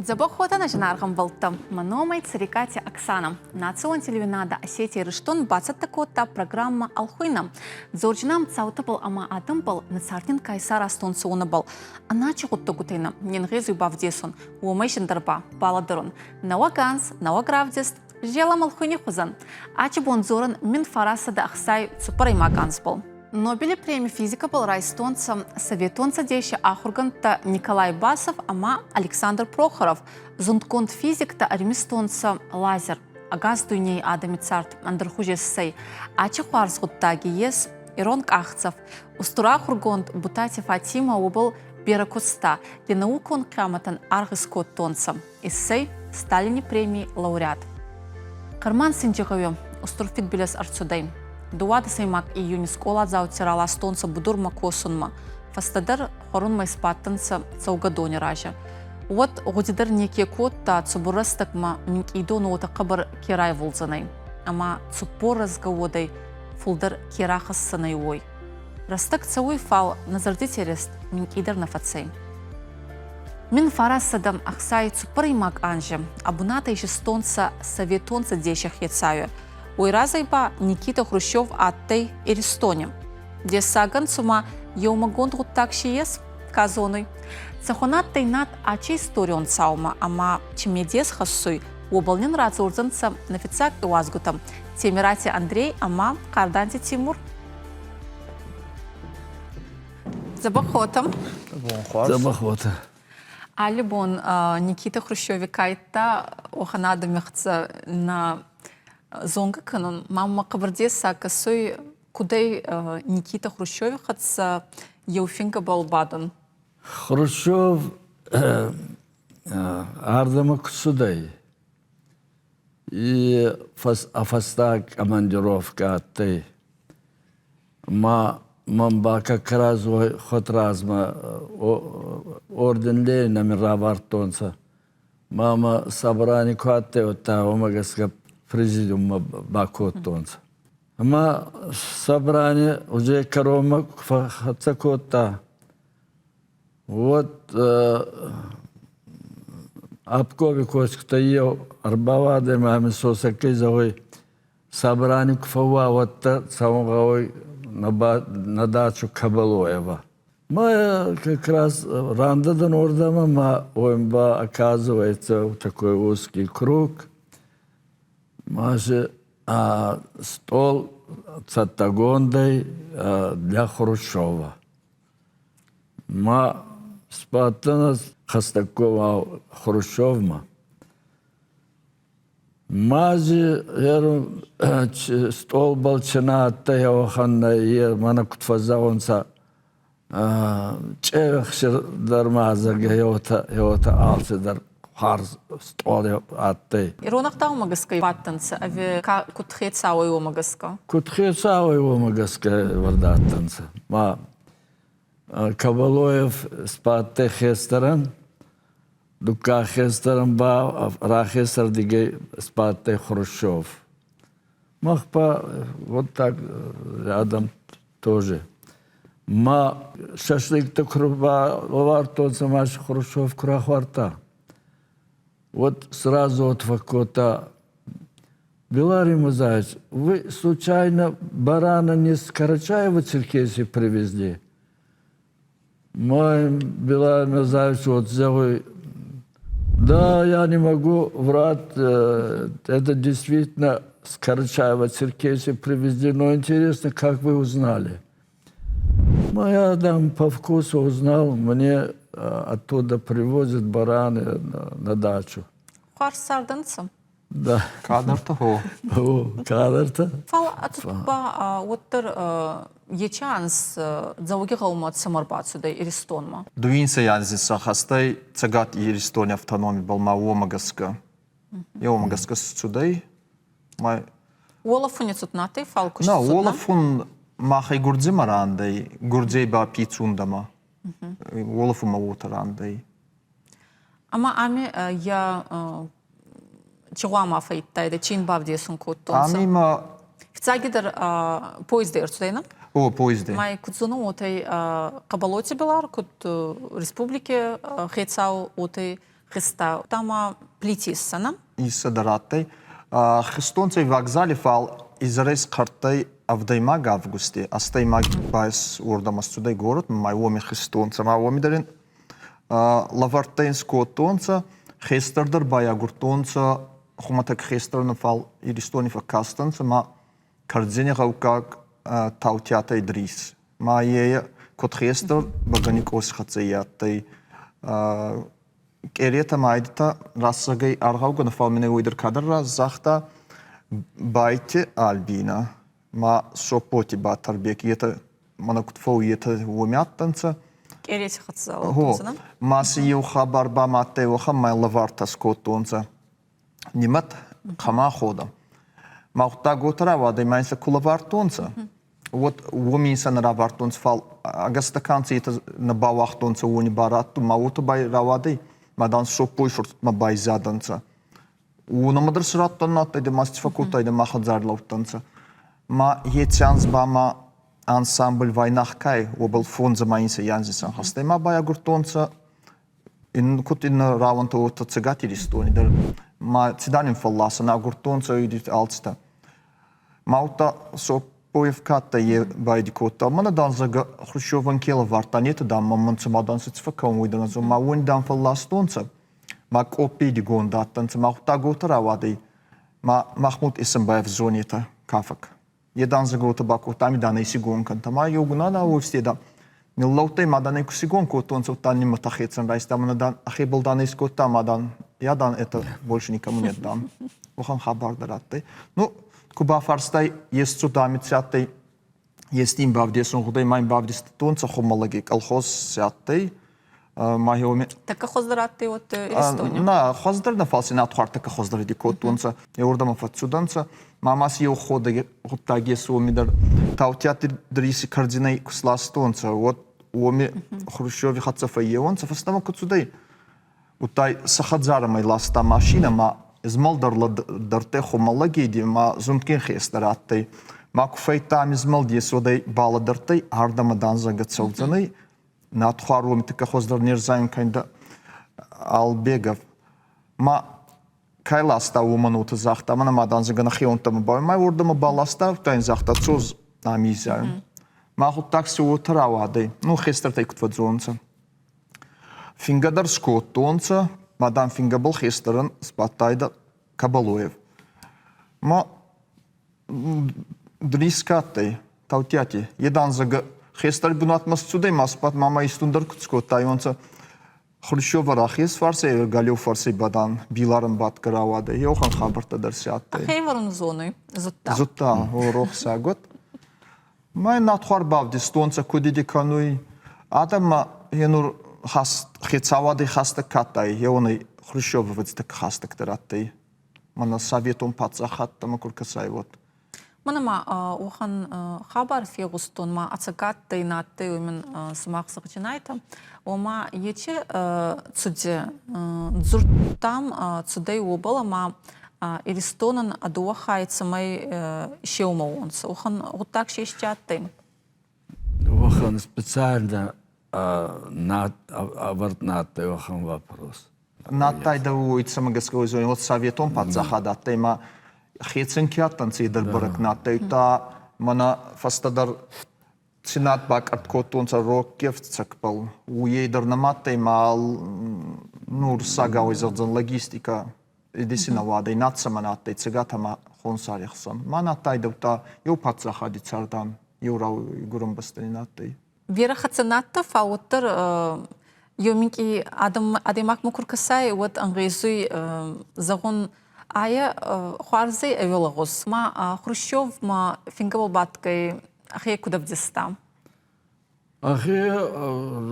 Дзӕбӕх уотӕ, нӕ зынаргъ ӕмбӕлттӕ! Мӕ номӕй Цӕрикъати Оксана. Национ телеуинадӕ Осетия Ирыстон бацӕттӕ кодта программӕ «Ӕлхуйнӕ». Дзорджынӕм цаутӕбӕл ӕма адӕмбӕл нӕ цардин ка исаразтонцӕ, уонӕбӕл. Ӕнӕчи гъуддӕгутӕй нӕ не нгъезуй бавдесун, уомӕй зиндӕр ба балӕдӕрун. Нӕуӕг анз, нӕуӕг равдист, зелӕм ӕлхуйни хузӕн. Ачи бон дзорӕн 1964 анзбӕл. Нобели преми физикӕбӕл райстонцӕ Советон Цӕдеси ахургӕндтӕ Николай Басов ӕма Александр Прохоров, зундгонд физиктӕ ӕримистонцӕ лазер. Ӕгас дуйней адӕми цард ӕндӕрхузи иссӕй. Ачи хуарз гъуддаги ес ирон къахдзӕф. Устур ахургонд Бутати Фатима уобӕл берӕ куста, е наукон хъиамӕтӕн аргъ искодтонцӕ. Иссӕй Сталини премий лауреат. Хъарман Синджигъӕуи устур фидбилиз ӕрцудӕй. Дууадӕсӕймаг июни скъоладзаути раластонцӕ будурмӕ косунмӕ. Фӕстӕдӕр хуӕрунмӕ исбадтӕнцӕ цӕугӕдони рази. Уӕд гъуди дӕр неке кодта, цубур рӕстӕгмӕ минкъий дон уотӕ хъӕбӕр ке райвулдзӕнӕй ӕма 40 рӕзгӕ уодӕй фулдӕр ке рахӕссӕнӕй, уой. Рӕстӕг цӕуй, фал нӕ зӕрдити рест минкъийдӕр нӕ фӕцӕй. 1964 анзи ӕ бунатӕй исистонцӕ Советон Цӕдеси хецауи. Уой разӕй ба Никита Хрущев адтӕй Иристони. Дессагӕн цума еумӕгонд гъуддаг си ес, ка зонуй. Цӕхуӕн адтӕй над ачи историон цаумӕ ӕма чи медес хӕссуй, уобӕл нин радзордзӕнцӕ нӕ фиццаг иуазгутӕ Темирати Андрей ӕма Хъарданти Тимур. Дзӕбӕх уотӕ. Дзӕбӕх уотӕ. Алли бон Никита Хрущеви кайдта уӕхӕн адӕми хӕццӕ нӕ зонгӕ кӕнун. Ма мӕ хъӕбӕр дессаг кӕсуй, кудӕй Никита Хрущеви хӕццӕ еу фингӕбӕл бадун. Хрущев ардӕмӕ ку цудӕй, и фӕстаг командировкӕ адтӕй. Ма мӕн ба как раз хуӕдразмӕ орден Ленина мин равардтонцӕ. Ма мӕ собрани ку адтӕй, уӕдта уомӕ гӕсгӕ президиуммӕ бакодтонцӕ. Ӕма собрани уже кӕронмӕ ку фӕххӕццӕ кодта, уӕд обкоми косгутӕй еу ӕрбауадӕй ма мин сосӕггай зӕгъуй: Собрани ку фӕууа, уӕдта цӕун гъӕуй на дачу Кабалоева. Ма как раз рандӕдӕн уордӕмӕ, ма уым ба, оказывается, такой узкий круг. Ма же стол цӕттӕгондӕй для Хрущева. Ма сбадтӕн хӕстӕггомау Хрущевмӕ. Мази стъолбӕл чи нӕ адтӕй, уӕхӕн мӕнӕ куд фӕззӕгъунцӕ, чъехсир дӕр ма зӕгъгӕ, еуотӕ алцидӕр хуарз стъол адтӕй. Ирон ӕгъдаумӕ гӕсгӕ бадтӕнцӕ ӕви куд хецауӕй уомӕ гӕсгӕ? Куд хецауӕй уомӕ гӕсгӕ ӕвӕрд адтӕнцӕ. Ма Кабалоев сбадтӕй хестӕрӕн, Дуккаг хестӕрӕн ба рахесӕрдигӕй сбадтӕй Хрущев. Мах ба вот так рядом тоже. Ма шашлыктӕ ку лӕвардтонцӕ, ма Хрущев ку рахуардта. Вот сразу вот фӕккодта: Билар Музаевич, вы случайно барана не с Карачаева-Черкесии привезли? Мой Билар Музаевич вот зӕгъуй: Да, я не могу врать, это действительно с Карачаева-Черкесии привезли, но интересно, как вы узнали? Ну, я там по вкусу узнал, мне оттуда привозят бараны на дачу. Хуарз цардӕнцӕ? Да. Кадӕртӕ хо. О, кадӕртӕ. Фал аци ба уӕддӕр ечи анз Дзӕуӕгигъӕумӕ цӕмӕ ӕрбацудӕй Иристонмӕ? Дуинсӕй анзи сӕ Цӕгат Иристони автономибӕл ма уомӕ гӕсгӕ. Е уомӕ гӕсгӕ цудӕй. Ма Уолӕфуни цуд на адтӕй, фал куст На, уолӕфун махӕй Гурдзимӕ рандӕй, Гурдзей ба Пицундӕмӕ. Уолӕфунмӕ уотӕ рандӕй. Ӕма ами йӕ чи гъуама фӕййидтайдӕ, чи ин бавдесун кодтонцӕ? Ами ма Фиццагидӕр поездӕй ӕрцудӕй, на? О, поездӕй. Ма куд зонун, уотӕ Хъӕбӕлоти Билар, куд республики хецау, уотӕ. Христа. Тама Плити Иссӕнӕ. Иссӕ дӕр адтӕй. Хизтонцӕ вокзали, фал изӕрӕй схъӕрттӕй ӕвдӕймаг августи, ӕстӕймаг ба уордӕмӕ цудӕй горӕтмӕ, ма уоми хизтонцӕ. Ма уоми дӕр ин лӕвӕрттӕ ин скодтонцӕ, хестӕр дӕр байагурдтонцӕ, хумӕтӕг хестӕр нӕ, фал Иристони фӕккастӕнцӕ ма Кӕрдзини гъӕуккаг Таутиатӕ Идрис. Ма е куд хестӕр бӕгӕни къоси хӕццӕ адтӕй. Къеретӕ ма айдта рӕсӕгӕй аргъаугӕ, фал мин уой дӕр кадӕр загъта Байти Альбинӕ ма Соппоти Батӕрбег. Етӕ мӕнӕ куд фӕууй, етӕ уоми адтӕнцӕ. Къерети хӕццӕ Гъо, ма си еу хабар ба ма адтӕй уӕхӕн, ма лӕвӕрттӕ скодтонцӕ. Нимӕт хъӕма ходӕ. Ма гъуддаг уотӕ рауадӕй, ма ин сӕ ку лӕвардтонцӕ, уӕд уоми сӕ нӕ равардтонцӕ, фал ӕгӕстӕ ка нцӕ, етӕ нӕ бауагътонцӕ уони ба раттун, ма уотӕ рауадӕй, ма дан Соппой фуртмӕ байзадӕнцӕ. Уонӕмӕ дӕр си раттӕн на адтайдӕ, ма ци фӕккодтайдӕ, ма хӕдзари лӕудтӕнцӕ. Ма еци анз ба ма ансамбль Вайнахкай, уобӕл фондз ӕма инсӕй анзи сӕнхӕстӕй ма байагурдтонцӕ куд иннӕ рауӕнтӕ, уотӕ Цӕгат Иристони дӕр ма цидӕр ин фӕлласӕн агурдтонцӕ алцитӕ. Ма удта Соппоев ка адтӕй, е байди кодта. Мӕнӕ, дан, зӕгъгӕ, Хрущевӕн ке лӕвардта, нетӕ, дан, мӕн цума, дан, ци фӕккӕун, уой дӕр ма уони, дан, фӕлластонцӕ. Ма къоппейдигонд адтӕнцӕ, ма гъуддаг уотӕ рауадӕй. Ма Махмуд Эсенбаев зонетӕ кафӕг. Е дан зӕгъгӕ бакодта, ами дан ӕй цигон кӕнтӕ. Ма еугунӕ уофсте дан ниллӕудтӕй ма дан ӕй ку цигон кодтонцӕ, удта ниммӕтӕ хецӕн райста, ма дан ӕхебӕл дан искодта, ма дан я дан это больше никому не дам. Уӕхӕн хабар дӕр адтӕй. Ну, ку бафарстай, ес ами ци адтӕй, ести ин бавдесун гъудӕй, ма ин бавдистонцӕ Хумӕлӕги колхоз ци адтӕй, ма еуме Тӕккӕ хуӕздӕр адтӕй уӕд Иристони? На, хуӕздӕр нӕ, фал си надхуар тӕккӕ хуӕздӕр ди кодтонцӕ. Еуӕрдӕмӕ фӕццудӕнцӕ. Ма ма си еу ходӕги гъуддаг ес уоми дӕр. Таутиати Дриси кӕрдзинӕй ку сластонцӕ, уӕд уоми Хрущеви хӕццӕ фӕййеуонцӕ. Фӕстӕмӕ ку цудӕй, удта сӕ хӕдзарӕмӕ ласта машинӕ ма змӕлд ӕрлӕдӕрдтӕй Хумӕллӕги ма зундгин хестӕр адтӕй. Ма ку фӕйдта ами змӕлд ес, уӕд ӕй балӕдӕрдтӕй, ардӕмӕ данзӕгӕ цӕудзӕнӕй, Надхуар уоми тӕккӕ хуӕздӕр не рзайун кӕнидӕ Албегов. Ма кай ласта уомӕн уотӕ загъта, мӕнӕ ма дан зӕгъгӕ нӕхеуӕнттӕмӕ ба ма уордӕмӕ баласта, ин загъта, цоз ами изайун. Ма гъуддаг си уотӕ рауадӕй. Ну, хестӕртӕй куд фӕдздзорунцӕ. Фингӕ дӕр скодтонцӕ, ма дан фингӕбӕл хестӕрӕн сбадтайдӕ Кабалоев. Ма Дрис ка адтӕй, Таутиати, е дан зӕгъгӕ, хестӕр бунатмӕ сцудӕй ма сбадт ма ма истун дӕр куд скодтайуонцӕ. Хрущева рахес фарсӕй, галеу фарсӕй ба дан Биларӕн бадгӕ рауадӕй. Еуӕхӕн хабӕрттӕ дӕр си адтӕй. Ӕхе зонуй, зудта. Зудта, о, рохсаг Ма ин надхуар бавдистонцӕ, куд иди кӕнуй. Адӕммӕ е нур хецауади хӕстӕг ка адтӕй, еуонӕй Хрущеви вӕдзтӕг хӕстӕгдӕр адтӕй. Мӕнӕ советон паддзахадтӕмӕ ку ркӕсай, уӕд. Мӕнӕ ма уӕхӕн хабар фегъустон, ма ӕцӕг адтӕй, нӕ адтӕй, уой мин сумах зӕгъдзинайтӕ. Ома ечи цуди дзурдтам цудӕй уобӕл, ӕма Иристонӕн ӕ дууӕ хай цӕмӕй исеумӕ уонцӕ. Уӕхӕн гъуддаг си ести адтӕй? Уӕхӕн специально ӕвӕрд нӕ адтӕй уӕхӕн вопрос. Надтайдӕ уой цӕмӕ гӕсгӕ уой вот советон паддзахад адтӕй ма хецӕн ке адтӕнцӕ, е дӕр бӕрӕг нӕ адтӕй. Удта мӕнӕ фӕстӕдӕр ци над бакъӕртт кодтонцӕ Роккефцӕгбӕл, уйей дӕр нӕма адтӕй ма нур сагауй зӕгъдзӕн логистикӕ Эдисинауадӕй над цӕмӕн адтӕй Цӕгат ӕма Хонсари хсӕн. Ма надтайдӕ удта еу паддзахади цардан, еу раугурӕн бӕстӕ нин адтӕй. Берӕ хӕццӕ надтӕ, фал уӕддӕр еу минкъий адӕймагмӕ ку ркӕсай, уӕд ӕнгъезуй зӕгъун, айӕ хуарзӕй ӕви лӕгъуз. Ма Хрущев ма фингӕбӕл бадгӕй ӕхе куд ӕвдиста? Ӕхе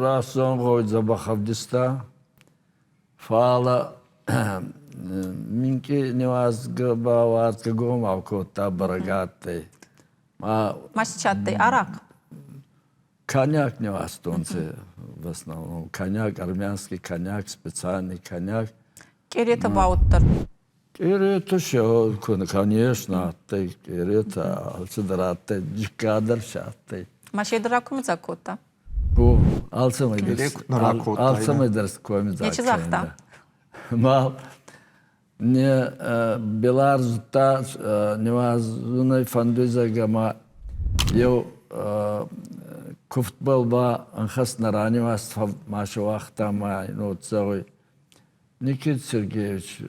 раст зӕгъун дзӕбӕх ӕвдиста, фалӕ минкъий ниуазгӕ ба уадзгӕгомау кодта бӕрӕг адтӕй. Ма си адтӕй арахъ? Коньяк ниуазтонцӕ в основном. Коньяк, армянский коньяк, специальный коньяк. Къеретӕ ба уӕддӕр? Къеретӕ конечно, адтӕй къеретӕ, алцидӕр адтӕй, джикка дӕр си адтӕй. Ма се дӕр ракомидзаг кодта? О, алцӕмӕй дӕр, алцӕмӕй дӕр комидзаг. Нечи загъта? Мал не Белар зудта ниуазунӕй фӕндуй, зӕгъгӕ, ма еу куфтбӕл ба ӕнхӕст нӕ раниуазт ма уагъта ма нот зӕгъуй. Никита Сергеевич,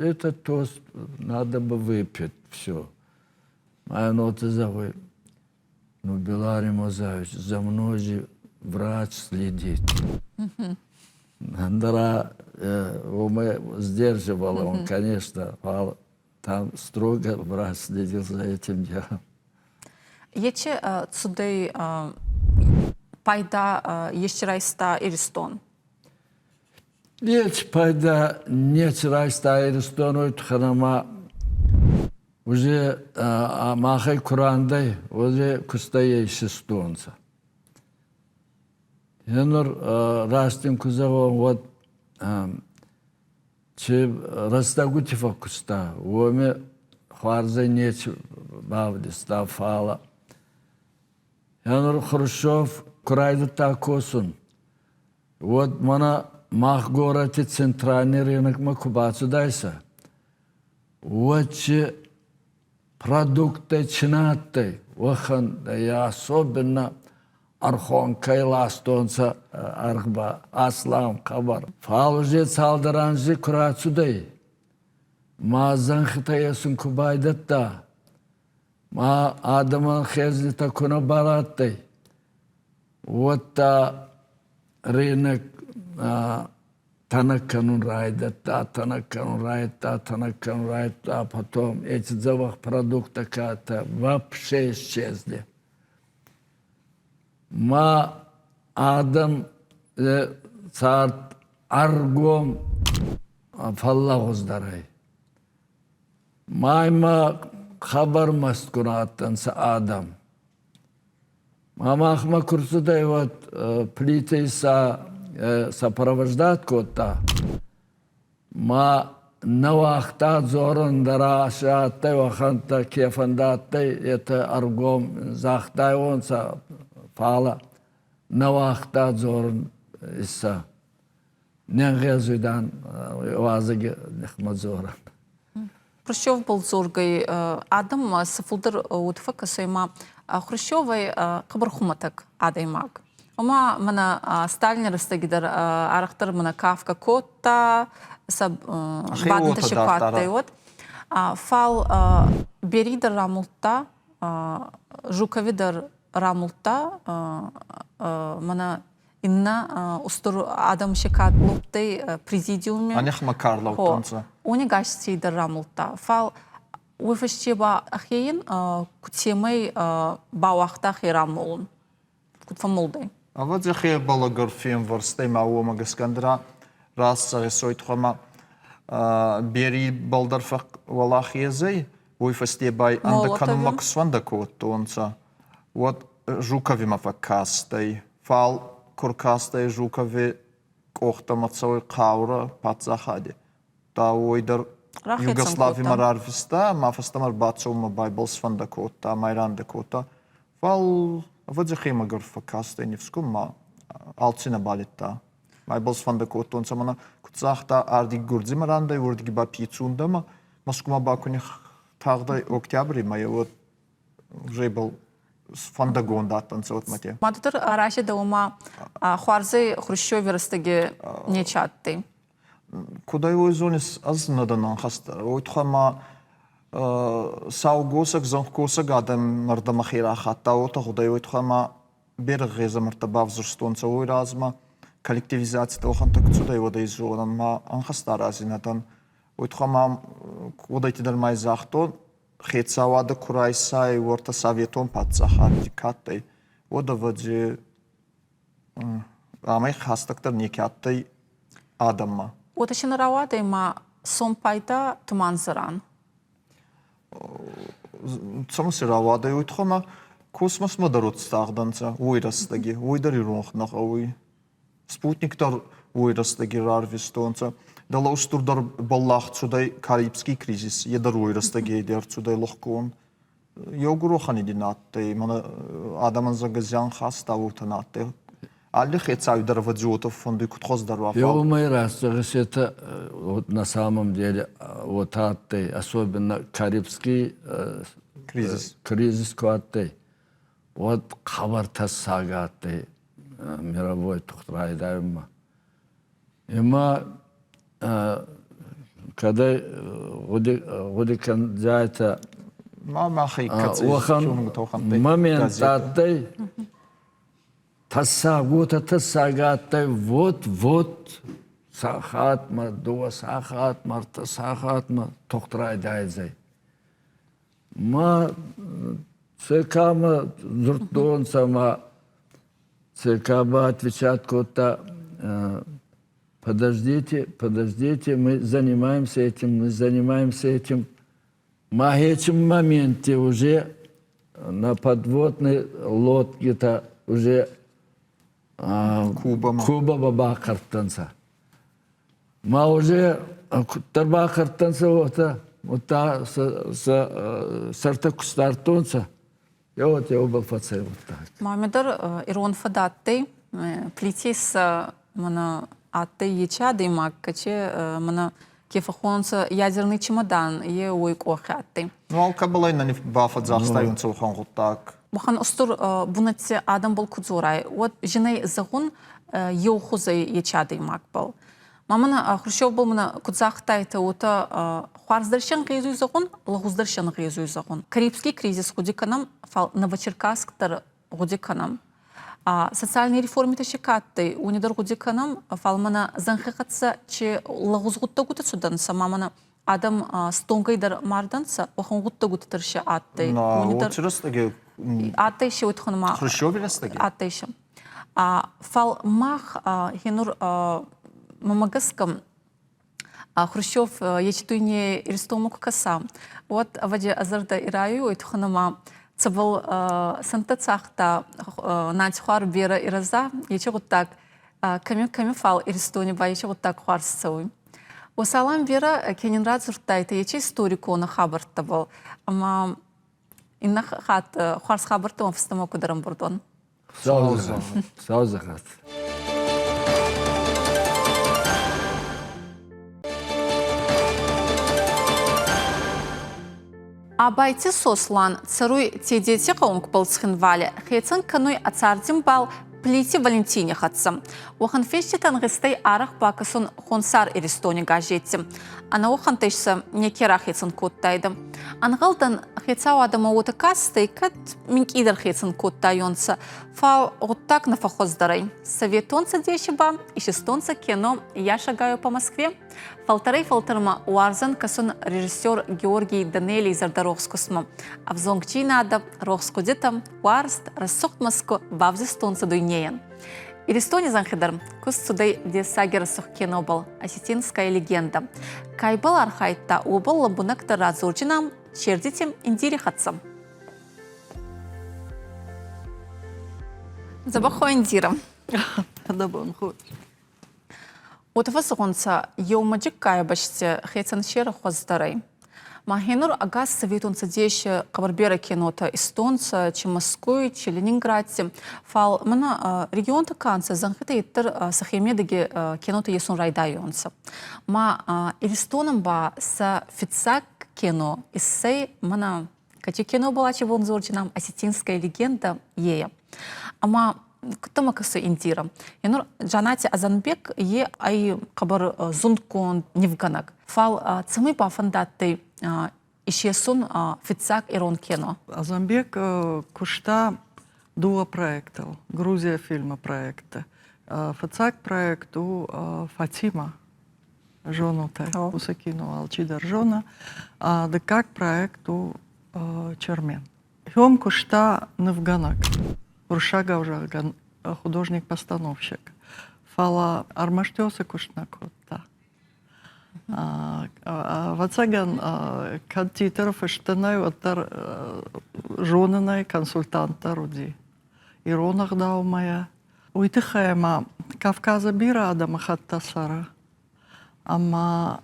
этот тост надо бы выпить все. А ноты зӕгъуй, ну, Белари Мозаевич, за мной же врач следит. Андара уымӕ сдерживал он, конечно, там строго врач следил за этим делом. Ечи цудӕй пайда ести райста Иристон? Неци пайда неци райста Иристон, уой туххӕн ӕма уже махӕй ку рандӕй, уже кустӕй исистонцӕ. Енур раст ин ку зӕгъон, уӕд чи рӕстӕгути фӕккуста, уоми хуарзӕй неци бавдиста, фал енур Хрущев ку райдӕдта косун, уӕд мӕнӕ мах горӕти центральный рынокмӕ ку бацудайсӕ, уӕд чи продукттӕй чи нӕ адтӕй, уӕхӕн особенно ӕрхонкӕй ластонцӕ аргъ аслам хъӕбӕр. Фал уже цалдӕр анзи ку рацудӕй, ма зӕнхитӕ есун ку байдӕдта, ма адӕмӕн хезнитӕ ку нӕ барадтӕй, уӕдта рынок тӕнӕг кӕнун райдӕдта, тӕнӕг кӕнун райдӕдта, тӕнӕг кӕнун райдӕдта, потом эти дзӕбӕх продукты кӕтӕ вообще исчезли. Ма адӕм цард ӕргом фӕллӕгъуздӕр ӕй. Ма имӕ хъӕбӕр мӕстгун адтӕнцӕ адӕм. Ма махмӕ ку рцудӕй, уӕд Плитӕй сӕ сопровождать кодта. Ма нӕ уагъта дзорун дӕр адтӕй уӕхӕнттӕ, ке фӕндадтӕй, етӕ ӕргом загътайуонцӕ, фалӕ нӕ уагъта дзорун Иссӕ. Не нгъезуй, дан, уазӕги нихмӕ дзорӕн. Хрущев был дзоргӕй адӕммӕ цы фылдӕр уд фӕкӕсой ма Хрущевӕй хъыбыр хуымӕтӕг адӕймаг. Ома мӕнӕ Сталины рӕстӕги дӕр арӕхдӕр мӕнӕ кафгӕ кодта, сӕ бадӕнтӕ се куы адтӕй, уӕд. Фал Бери дӕр рамулдта, Жукови дӕр рамулдта, мӕнӕ иннӕ устур адӕм се кӕд лӕудтӕй президиуми. Анихмӕ ка рлӕудтӕнцӕ? Уони гасти дӕр рамулдта. Фал уой фӕсте ба ӕхейин кутемӕй бауагъта хе рамолун? Куд фӕммулдӕй? Ӕвӕдзи хе балагӕр фемвӕрстӕй ма уомӕ гӕсгӕ ӕндӕра раст зӕгъесой тухӕмӕ бери бӕлдӕр фӕууӕлахез ӕй, уой фӕсте ба ӕндӕ кӕнунмӕ ку сфӕндӕ кодтонцӕ, уӕд Жуковимӕ фӕккастӕй. Фал ку ркастӕй Жукови къохтӕмӕ цӕуй хъаурӕ паддзахади. Та уой дӕр Югославимӕ рарвиста ӕма фӕстӕмӕ ӕрбацӕунмӕ байбӕл сфӕндӕ кодта, майрандӕ кодта. Фал ӕвӕдзи хемӕгӕр фӕккастӕй нифсгун ма алци нӕ балидта. Майбӕл сфӕндӕ кодтонцӕ мӕнӕ куд загъта, ардиги Гурдзимӕ рандӕй, уордиги ба Пицундӕмӕ, Москвамӕ ба ку тагъдӕй октябри мӕйӕ, уӕд уже ибӕл фӕндӕгонд адтӕнцӕ уотмӕти. Ма дӕр арази дӕумӕ хуарзӕй Хрущеви рӕстӕги нечи адтӕй? Куд ӕй уой зонис, ӕз нӕ дӕн ӕнхӕст. Уой туххӕй ма саугосӕг, зӕнхкосӕг адӕм ӕрдӕмӕ хе рахатта, уотӕ гъудӕй. Уой туххӕй ма берӕ гъезӕмӕрттӕ бавзурстонцӕ уой размӕ. Коллективизаци уӕхӕнттӕ ку цудӕй, уӕд ӕй зонӕн, ма ӕнхӕст арази нӕ дӕн. Уой туххӕй ма уӕдӕйти дӕр ма загътон, хецауадӕ ку райсай, уӕртӕ советон паддзахади ка адтӕй, уӕд, ӕвӕдзи, амӕй хӕстӕгдӕр неке адтӕй адӕммӕ. Уотӕ си нӕ рауадӕй ма сом пайда тумандзӕрӕн. Цӕмӕ си рауадӕй, уой туххӕй ма космосмӕ дӕр уотӕ уой рӕстӕги, уой дӕр иронх нӕ гъӕуй. Спутник дӕр уой рӕстӕги рарвистонцӕ. Дӕлӕ устурдӕр бӕллах цудӕй Карибский кризис, е дӕр уой рӕстӕги ӕрцудӕй лухгонд. Еугур уӕхӕни дин адтӕй, мӕнӕ адӕмӕн зӕгъгӕ зиан хаста, уотӕ нӕ адтӕй. Алли хецауи дӕр ӕвӕдзи уотӕ фӕндуй, куд хуӕздӕр уа. Фал уомӕй раст зӕгъис, это вот на самом деле вот адтӕй, особенно Карибский кризис, кризис ку адтӕй, уӕд хъӕбӕр тӕссаг адтӕй мировой тугъд райдайунмӕ. Ӕма кӕдӕй гъуди кӕндзайтӕ, Ма махи кӕци уӕхӕн момент адтӕй, тӕссаг, уотӕ тӕссаг адтӕй, вот-вот сахатмӕ, дууӕ сахатмӕ, ӕртӕ сахатмӕ тугъд райдайдзӕй. Ма ЦК-мӕ дзурдтонцӕ ма ЦК-ба отвечать кодта, подождите, подождите, мы занимаемся этим, мы занимаемся этим. Ма этим моменте уже на подводной лодке-то уже Куба Куба бахъӕрдтӕнцӕ. Ма уже куддӕр бахъӕрдтӕнцӕ, уотӕ, удта сӕ сӕртӕ ку стардтонцӕ, еуӕт еубӕл фӕцӕй гъуддаг. Маме дӕр ирон фадаттӕй плитес мӕнӕ адтӕй ечи адӕймаг, кӕче мӕнӕ ке фӕххонунцӕ ядерный чемодан, е уой къохи адтӕй. Ну, алкӕбӕлӕй нӕ бафӕдзахстайунцӕ уӕхӕн гъуддаг. Уӕхӕн устур бунӕтти адӕмбӕл ку дзорай, уӕд зинӕй зӕгъун еу хузӕй ечи адӕймагбӕл. Ма мӕнӕ Хрущевбӕл мӕнӕ куд загътайтӕ, уотӕ хуарздӕр се нгъезуй зӕгъун, лӕгъуздӕр се нгъезуй зӕгъун. Карибский кризис гъуди кӕнӕм, фал Новочеркасск дӕр гъуди кӕнӕм. Социальный реформитӕ си ка адтӕй, уони дӕр гъуди кӕнӕм, фал мӕнӕ зӕнхи хӕццӕ чи лӕгъуз гъуддӕгутӕ цудӕнцӕ, ма мӕнӕ адӕм стонгӕй дӕр мардӕнцӕ, уӕхӕн гъуддӕгутӕ дӕр си адтӕй. Уони дӕр адтӕй си уотхун ма Хрущеви рӕстӕги? Адтӕй си. Фал мах хенур мӕмӕ гӕсгӕ Хрущев ечи дуйне Иристонмӕ ку кӕса, уӕд ӕвӕдзи ӕ зӕрдӕ ирайуй, тухӕн ӕма цӕбӕл сӕнттӕ цагъта нантихуар берӕ ирӕза, ечи гъуддаг кӕми кӕми фал Иристони ба ечи гъуддаг хуарз цӕуй. Уосалан берӕ ке нин радзурдтайтӕ ечи историкон хабӕрттӕбӕл ӕма иннӕ хатт хуарз хабӕрттӕмӕ фӕстӕмӕ куд ӕрӕмбурд уӕн. Сау зӕгъӕт. Абайти Сослан цӕруй Тедети гъӕунгбӕл Цхинвали, хецӕн кӕнуй ӕ цардимбал Плити Валентини хӕццӕ. Уӕхӕн финститӕ ӕнгъизтӕй арӕх бакӕсун Хонсар Иристони газетти. Ӕнӕуӕхӕнттӕй сӕ неке рахецӕн кодтайдӕ. Ӕнгъӕлдӕн, хецауадӕмӕ уотӕ кастӕй, кӕд минкъийдӕр хецӕн кодтайонцӕ, фал гъуддаг нӕ фӕххуӕздӕр ӕй. Советон Цӕдеси ба исистонцӕ кино «Я шагаю по Москве». Фӕлтӕрӕй-фӕлтӕрмӕ уарзӕн кӕсун режиссер Георгий Данелий зӕрдӕрохс кустмӕ. Ӕвзонгдзийнадӕ, рохс гъудитӕ, уарзт, рӕсугъд Москва бавзистонцӕ дуйнейӕн. Иристони зӕнхи дӕр куст цудӕй дессаги рӕсугъд кинобӕл «Осетинская легенда». Ка ибӕл архайдта, уобӕл лӕмбунӕгдӕр радзордзинан Чердити Индири хӕццӕ. Дзӕбӕх Индира. Дӕ хорз. Уотӕ фӕззӕгъунцӕ, еумӕ бӕсти хецӕн серӕ хуӕздӕр ӕй. Ма хенур ӕгас Советон Цӕдеси хъӕбӕр берӕ кинотӕ истонцӕ, чи Мӕскуй, чи Ленинградти. Фал мӕнӕ регионтӕ ка нцӕ, зӕнхитӕ еттӕр сӕхе медӕги кинотӕ есун райдайуонцӕ. Ма Иристонӕн ба сӕ фиццаг кино иссӕй мӕнӕ кӕци кино была чего нам «Осетинская легенда» ея. Ӕма куд кӕсы Индира? Енур Джанати Азанбек е ӕй хъӕбӕр зундгонд нивгӕнӕг. Фал цӕмӕй бафӕндадтӕй исесун фиццаг ирон кино? Азанбек куста дууӕ проектыл, Грузия фильмы проекты. Фыццаг проект у Фатима, зонут ӕй, уыцы кино алчидӕр зоны. Дыккаг проект у Чермен. Уым куыста нывгӕнӕг, уырыссагау зӕгъгӕ, художник-постановщик. Фӕлӕ ӕрмӕст уыцы куыст нӕ кодта. Ӕвӕццӕгӕн, кӕд титры фысты нӕй, уӕддӕр зонынӕй консультант дӕр уыди. Ирон ӕгъдаумӕ. Уый тыххӕй ма Кавказы бирӕ адӕмыхӕттӕ цӕры. Ӕмӕ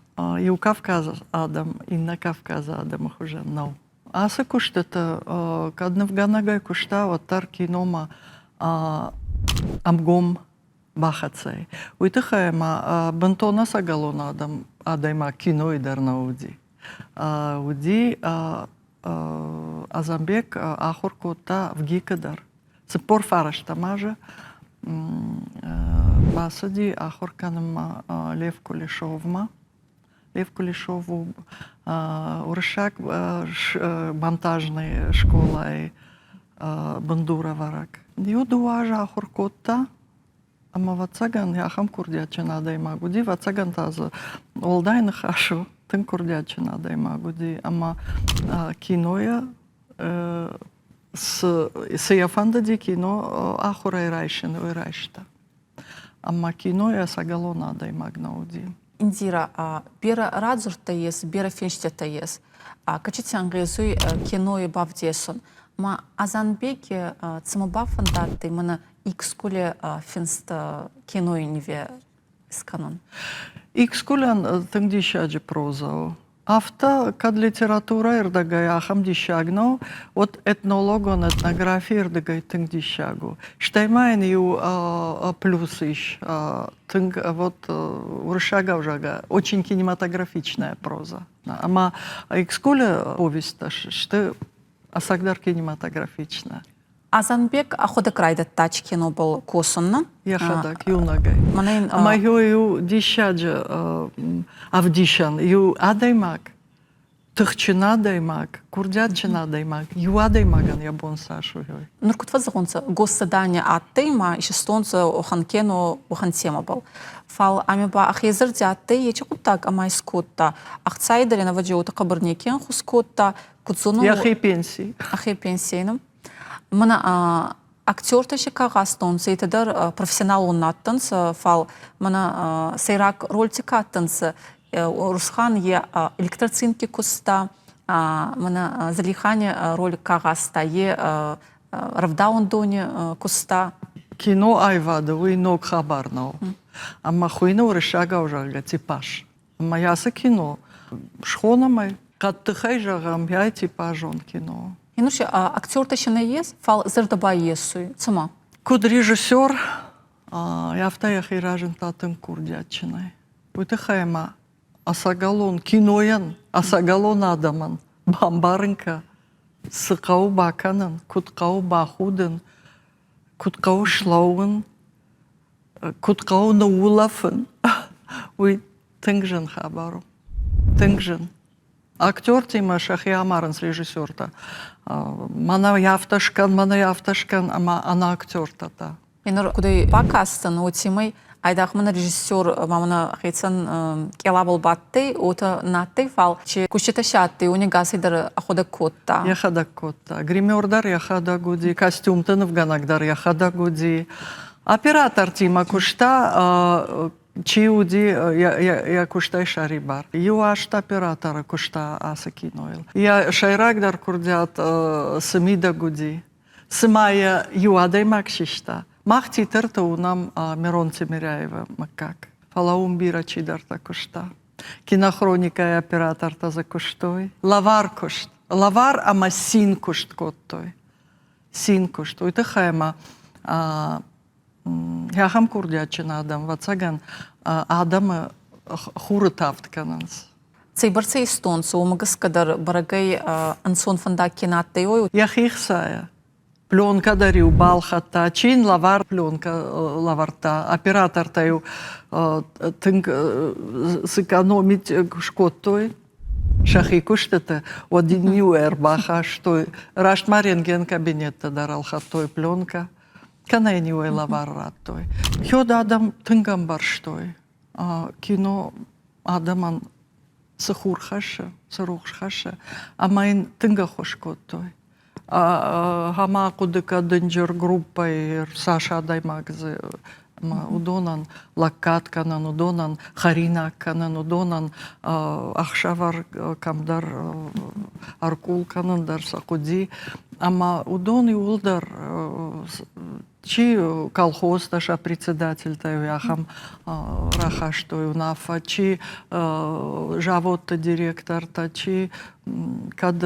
иу Кавказы адӕм иннӕ Кавказы адӕмы хуызӕн нӕу. Ацы куыстыты кӕд нывгӕнӕгӕй куыста, уӕддӕр киномӕ. Ӕмгом бахӕццӕ. Уый тыххӕй ма бынтон ӕцӕгӕлон адӕм адӕймаг кинойы дӕр нӕ уыди. Уыди Азамбек ахуыр кодта ВГИК-ы дӕр. 49 азы бацыди ахуыр кӕнынмӕ Лев Кулешовмӕ. Лев Кулешов у уырыссаг монтажный скъолайы бындурӕвӕрӕг. Иу дыууӕ азы ахуыр кодта, ӕмӕ ӕвӕццӕгӕн ахӕм курдиатджын адӕймаг уыди, ӕвӕццӕгӕн та дзы уӕлдай ныхас у, тынг курдиатджын адӕймаг уыди ӕмӕ кинойӕ цы йӕ фӕндыди кино ахуырӕй райсын, уый райста. Ӕмӕ кинойы ӕцӕгӕлон адӕймаг нӕ уыди. Индира, берӕ радзурдтӕ ес, берӕ финститӕ ес. Кӕцити ӕнгъезуй кинойи бавдесун. Ма Азанбеги цума бафӕндадтӕй мӕнӕ Икскуле финст кинойи ниве искӕнун? Икскулӕн тынг диссаджы проза у. Афтӕ, кӕд литературӕйы рдыгӕй ахӕм диссаг нӕу, уӕд этнологон этнографийы рдыгӕй тынг диссаг у. Стӕй ма йын иу плюс ис, тынг вот уырыссагау зӕгъгӕ, очень кинематографичная проза. Ӕмӕ Икскулы повесттӕ сты ӕцӕгдӕр кинематографичная. Азанбек ӕхуӕдӕг райдӕдта кинобӕл косунмӕ. Йӕхӕдӕг иунӕгӕй. Ӕма иу диссаджы ӕвдисӕн, иу адӕймаг, тыхджын адӕймаг, курдиатджын адӕймаг, иу адӕймагӕн йӕ бон цас у. Нур куд фӕззӕгъунцӕ, госсадание адтӕй ма исистонцӕ уӕхӕн кино, уӕхӕн темӕбӕл. Фал ами ба ӕхе зӕрди адтӕй ечи гъуддаг ӕма искодта. Ӕхцай дӕр ин ӕвӕдзи уотӕ хъӕбӕр неке ӕнхус кодта. Куд зонун, Йӕхи пенси. Ӕхе пенси. Мӕнӕ актертӕ си ка гъазтонцӕ, етӕ дӕр профессионалон нӕ адтӕнцӕ, фал мӕнӕ сӕйраг рольти ка адтӕнцӕ, Урусхан е электроцинки куста, мӕнӕ Залихани роль ка гъазта, е рӕвдауӕндони куста. Кино аивады уый ног хабар нӕу. Ӕмӕ хуыйны уырыссагау зӕгъгӕ типаж. Ӕмӕ ацы кино схонӕм ӕй, хъӕддыхӕй зӕгъӕм, ай типажон кино. Инуси актертӕ си нӕййес, фал зӕрдӕ ба есуй. Цума? Куыд режиссер, афтӕ йӕхи разындта тынг курдиатджынӕй. Уый тыххӕй ма ӕцӕгӕлон кинойӕн, ӕцӕгӕлон адӕмӕн бамбарын кӕ, цы хъӕуы бакӕнын, куыд хъӕуы бахудын, куыд хъӕуы слӕууын, куыд хъӕуы ныуулӕфын, уый тынг зын хабар у. Тынг зын. Актертимӕ сӕхи амарынц режиссертӕ. Мӕнӕ афтӕ скӕн, мӕнӕ афтӕ скӕн, ӕмӕ ӕнӕ актертӕ та. Нур кудӕй бакастӕн, уотемӕй айдагъ мӕнӕ режиссер ма мӕнӕ хецӕн къелабӕл бадтӕй, уотӕ нӕ адтӕй, фал чи куститӕ си адтӕй, уони гасӕй дӕр ӕхуӕдӕг кодта. Йӕхӕдӕг кодта. Гример дӕр йӕхӕдӕг уыди, костюмты нывгӕнӕг дӕр йӕхӕдӕг уыди. Оператортимӕ куыста, чи уыди йӕ куыстӕй сӕрибар. Иу аст операторы куыста ацы кинойыл. Йӕ сӕйрагдӕр курдиат цы мидӕг уыди, цыма йӕ иу адӕймаг систа. Мах титрты уынӕм Мирон Тимиряевы мыггаг, фӕлӕ уым бирӕ чидӕртӕ куыста. Кинохроникӕйы оператортӕ дзы куыстой. Лӕвар куыст. Лӕвар ӕмӕ цин куыст кодтой. Цин куыст. Уый тыххӕй ӕмӕ ахӕм курдиатджын адӕм, ӕвӕццӕгӕн, адӕмы хуры тӕвд кӕнынц. Цӕйбӕрцӕ истонцӕ, уомӕ гӕсгӕ дӕр бӕрӕгӕй ӕнцон фӕндаг ке нӕ адтӕй, уой. Йӕхи хцайӕ. Пленкӕ дӕр-иу балхӕдта, чи йын лӕвар пленкӕ лӕвӕрдта, оператортӕ-иу тынг сэкономить скодтой сӕхи куыстыты, уӕд ын-иу ӕрбахастой, раст ма рентген-кабинетты дӕр ӕлхӕдтой пленкӕ, кӕнӕ йын-иу ӕй лӕвар радтой. Хёд адӕм тынг ӕмбӕрстой, кино адӕмӕн цы хур хӕссы, цы рухс хӕссы, ӕмӕ йын тынг ӕххуыс кодтой. Ӕмӕ хъуыды кӕ дынджыр группӕйы цас адӕймаг дзы ӕмӕ уыдонӕн лӕггад кӕнын, уыдонӕн хӕринаг кӕнын, уыдонӕн ӕхсӕвӕр кӕмдӕр ӕркъул кӕнын дӕр сӕ хъуыди. Ӕмӕ уыдон иууылдӕр чи колхозтӕ сӕ председательтӕй ахӕм рахастой уынаффӕ, чи заводты директортӕ, чи кӕд.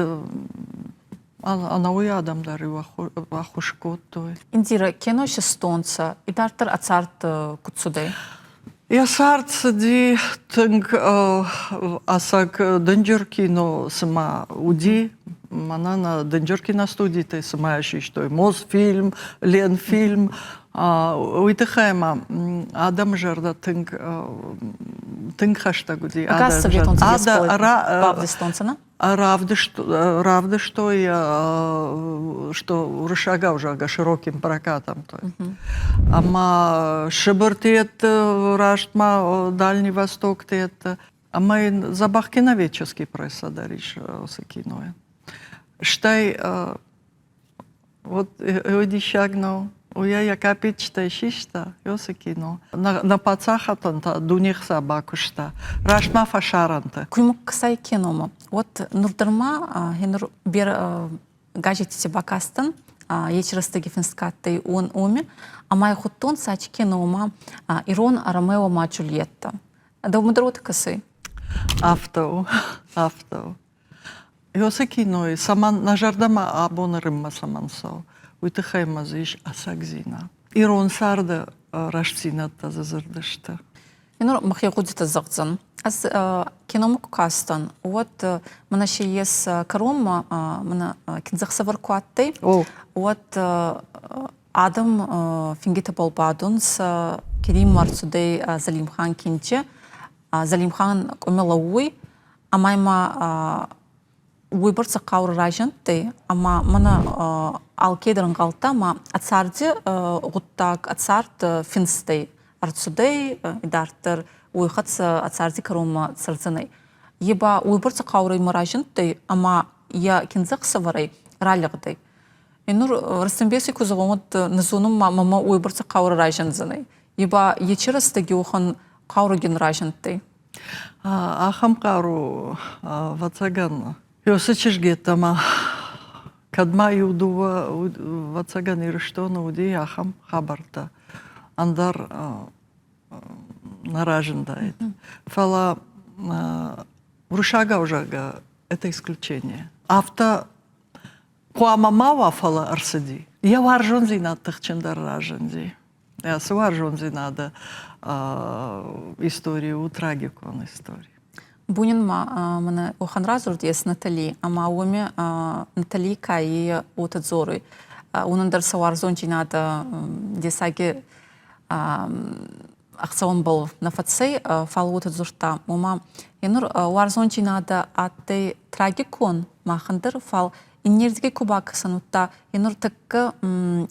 Ӕнӕуый адӕм дӕр-иу ӕххуыс кодтой. Индира, кино систонцӕ, идарддӕр ӕ цард куд цудӕй? Йӕ цард цыди тынг ӕцӕг дынджыр кино цыма уыди. Мӕнӕ нӕ дынджыр киностудитӕй цыма систой Мосфильм, Ленфильм. Уый тыххӕй ма адӕмы зӕрдӕ тынг тынг хӕстӕг уыди. Ӕгас Советон бавдистонцӕ, нӕ? Равдыстой, что уырыссагау, зӕгъгӕ, широким прокатом. Ӕмӕ Сыбырты раст ма Дальний Востокты ӕмӕ йын дзӕбӕх киноведческий пресса дӕр ис уыцы кинойӕн. Стӕй Вот уый диссаг нӕу. Уый йӕ капеччытӕй систа, уыцы кино. Нӕ паддзахадӕн та дуне хца бакуыста. Раст ма фӕсарӕнты. Куймукксай кинома. Вот нур дӕр ма хенур бер газетити бакастан, ечи рӕстӕги финст адтӕй он оми, ӕма хуттонцӕ ачи кинома Ирон Ромео ма Джульетта. Дӕумӕ дӕр уотӕ кӕсуй? Афтӕ у, афтӕ у. Ёсы кинойы цӕмӕн нӕ зӕрдӕмӕ абоны рыммӕ цӕмӕн цӕуы, уый тыххӕй ма дзы ис ӕцӕгдзинад. Ирон царды рӕстдзинӕдтӕ дзы дзырд сты. Нур мӕхе гъудитӕ зӕгъдзӕн. Ӕз киномӕ ку кастӕн, уӕд мӕнӕ си ес кӕронмӕ мӕнӕ киндзӕхсӕвӕр ку адтӕй, уӕд адӕм фингитӕбӕл бадунцӕ, Керим ӕрцудӕй Залимхан кинче. Залимхан къуми лӕууй, ӕма имӕ уойбӕрцӕ хъаурӕ разиндтӕй, ӕма мӕнӕ алкедӕр ӕнгъалдта, ӕма ӕ царди гъуддаг, ӕ цард финстӕй ӕрцудӕй, идарддӕр уой хӕццӕ ӕ царди кӕронмӕ цӕрдзӕнӕй. Е ба уойбӕрцӕ хъаурӕ имӕ разиндтӕй, ӕма е киндзӕхсӕвӕрӕй ралигъдӕй. И нур Ростембеси ку зӕгъон, уӕд нӕ зонун ма мӕмӕ уойбӕрцӕ хъаурӕ разиндзӕнӕй. Е ба ечи рӕстӕги уӕхӕн хъаурӕгин разиндтӕй. Ахӕм хъару, ӕвӕццӕгӕн, Ёсы чызг йеддӕмӕ кӕд ма иу-дыууӕ, ӕвӕццӕгӕн, Ирыстоны уыди ахӕм хабӕрттӕ, ӕндӕр нӕ разындаид. Фӕлӕ уырыссагау, зӕгъгӕ, это исключение. Афтӕ хъуамӕ ма уа, фӕлӕ ӕрцыди. Йӕ уарзондзинад тыхджындӕр разынди. Ацы уарзондзинады истори у трагикон истори. Бунин ма мӕнӕ уӕхӕн радзурд ес Натали, ӕма уоми Натали кайи уотӕ дзоруй. Уонӕн дӕр сӕ уарзондзийнадӕ дессаги ӕхцӕуӕнбӕл нӕ фӕцӕй, фал уотӕ дзурдта, ома е нур уарзондзийнадӕ адтӕй трагикон махӕн дӕр, фал иннердигӕй ку бакӕсӕн, удта е нур тӕккӕ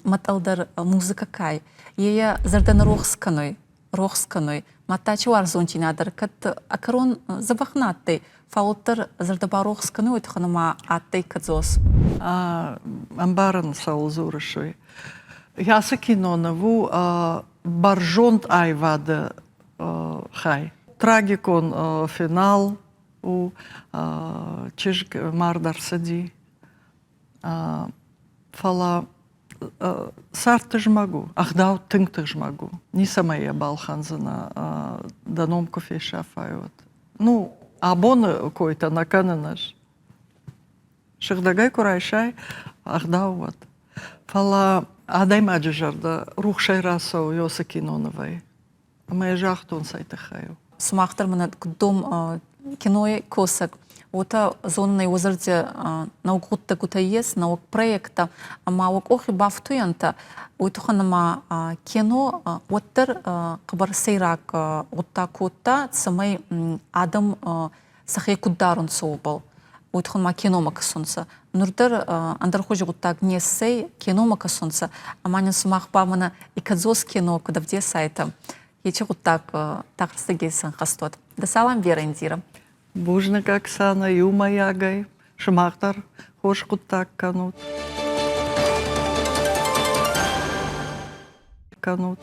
мӕтъӕлдӕр музыкӕ кай, е зӕрдӕ нӕ рохс кӕнуй, рохс кӕнуй. Мадта чи уарзондзийнадӕ дӕр кӕд ӕ кӕрон дзӕбӕх нӕ адтӕй, фал уӕддӕр зӕрдӕ барохс кӕнуй, уой туххӕн ӕма адтӕй кӕдзос. Ӕмбарын, цӕуыл дзурыс, уый. Ацы киноныв у бӕрзонд аивады хай. Трагикон финал у, чызг мард ӕрцыди. Фӕлӕ цард тызмӕг у, ӕгъдау тынг тызмӕг у. Ницӕмӕй йӕ балхӕндзынӕ, дӕ ном куы фесафай, уӕд. Ну, абоны койтӕ нӕ кӕнын ӕз. Сыгъдӕгӕй куы райсай, ӕгъдау уӕд. Фӕлӕ адӕймаджы зӕрдӕ рухсӕй рацӕуы Йосы кинонывӕй. Ӕмӕ йӕ загътон цӕй тыххӕй у. Сымах дӕр мӕнӕ куыд дом кинойы косӕг, уотӕ зонунӕй уӕ зӕрди нӕуӕг гъуддӕгутӕ ес, нӕуӕг проекттӕ, ӕма уӕ къохи бафтуйӕнтӕ, уой туххӕн ӕма кино уӕддӕр хъӕбӕр сӕйраг гъуддаг кодта, цӕмӕй адӕм сӕхе куд дарунцӕ, уобӕл. Уой туххӕн ма киномӕ кӕсунцӕ. Нур дӕр ӕндӕр хузи гъуддаг не ссӕй, киномӕ кӕсунцӕ, ӕма нин сумах ба мӕнӕ и кӕдзос кино куд ӕвдесайтӕ, ечи гъуддаг тагъд исӕнхӕст уӕд. Дӕ салам, Вера Индира. Бузныг, Оксана, иумӕйагӕй. Сымах дӕр хорз хъуыддаг кӕнут. Кӕнут.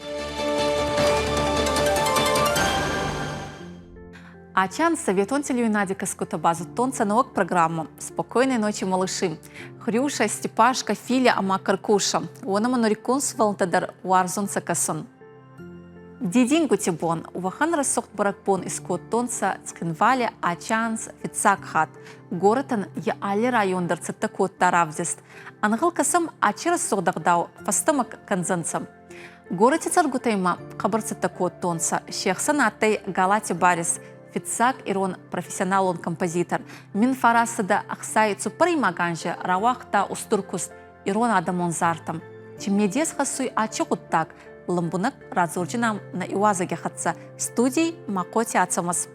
Ачан советон телеуинади кӕсгутӕ базудтонцӕ нӕуӕг программӕ «Спокойной ночи, малыши». Хрюша, Степашка, Филя ӕма Каркуша. Уонӕмӕ нуриккон сувӕллӕнттӕ дӕр уарзунцӕ кӕсун. Дидингути бон уӕхӕн рӕсугъд бӕрӕгбон искодтонцӕ Цхинвали ачанс фиццаг хатт. Горӕтӕн е алли район дӕр цӕттӕ кодта равдист. Ӕнгъӕл кӕсӕм ачи рӕсугъд ӕгъдау фӕстӕмӕ кӕндзӕнцӕ. Горӕти цӕргутӕй ма хъӕбӕр цӕттӕ кодтонцӕ. Се хсӕн адтӕй Галати Барис, фиццаг ирон профессионалон композитор. 1964 анзи рауагъта устур куст ирон адӕмон зартӕм. Чи медес хӕссуй ачи гъуддаг, лӕмбунӕг радзордзинам нӕ иуазӕги хӕццӕ студий Махъоти Ацӕмӕз.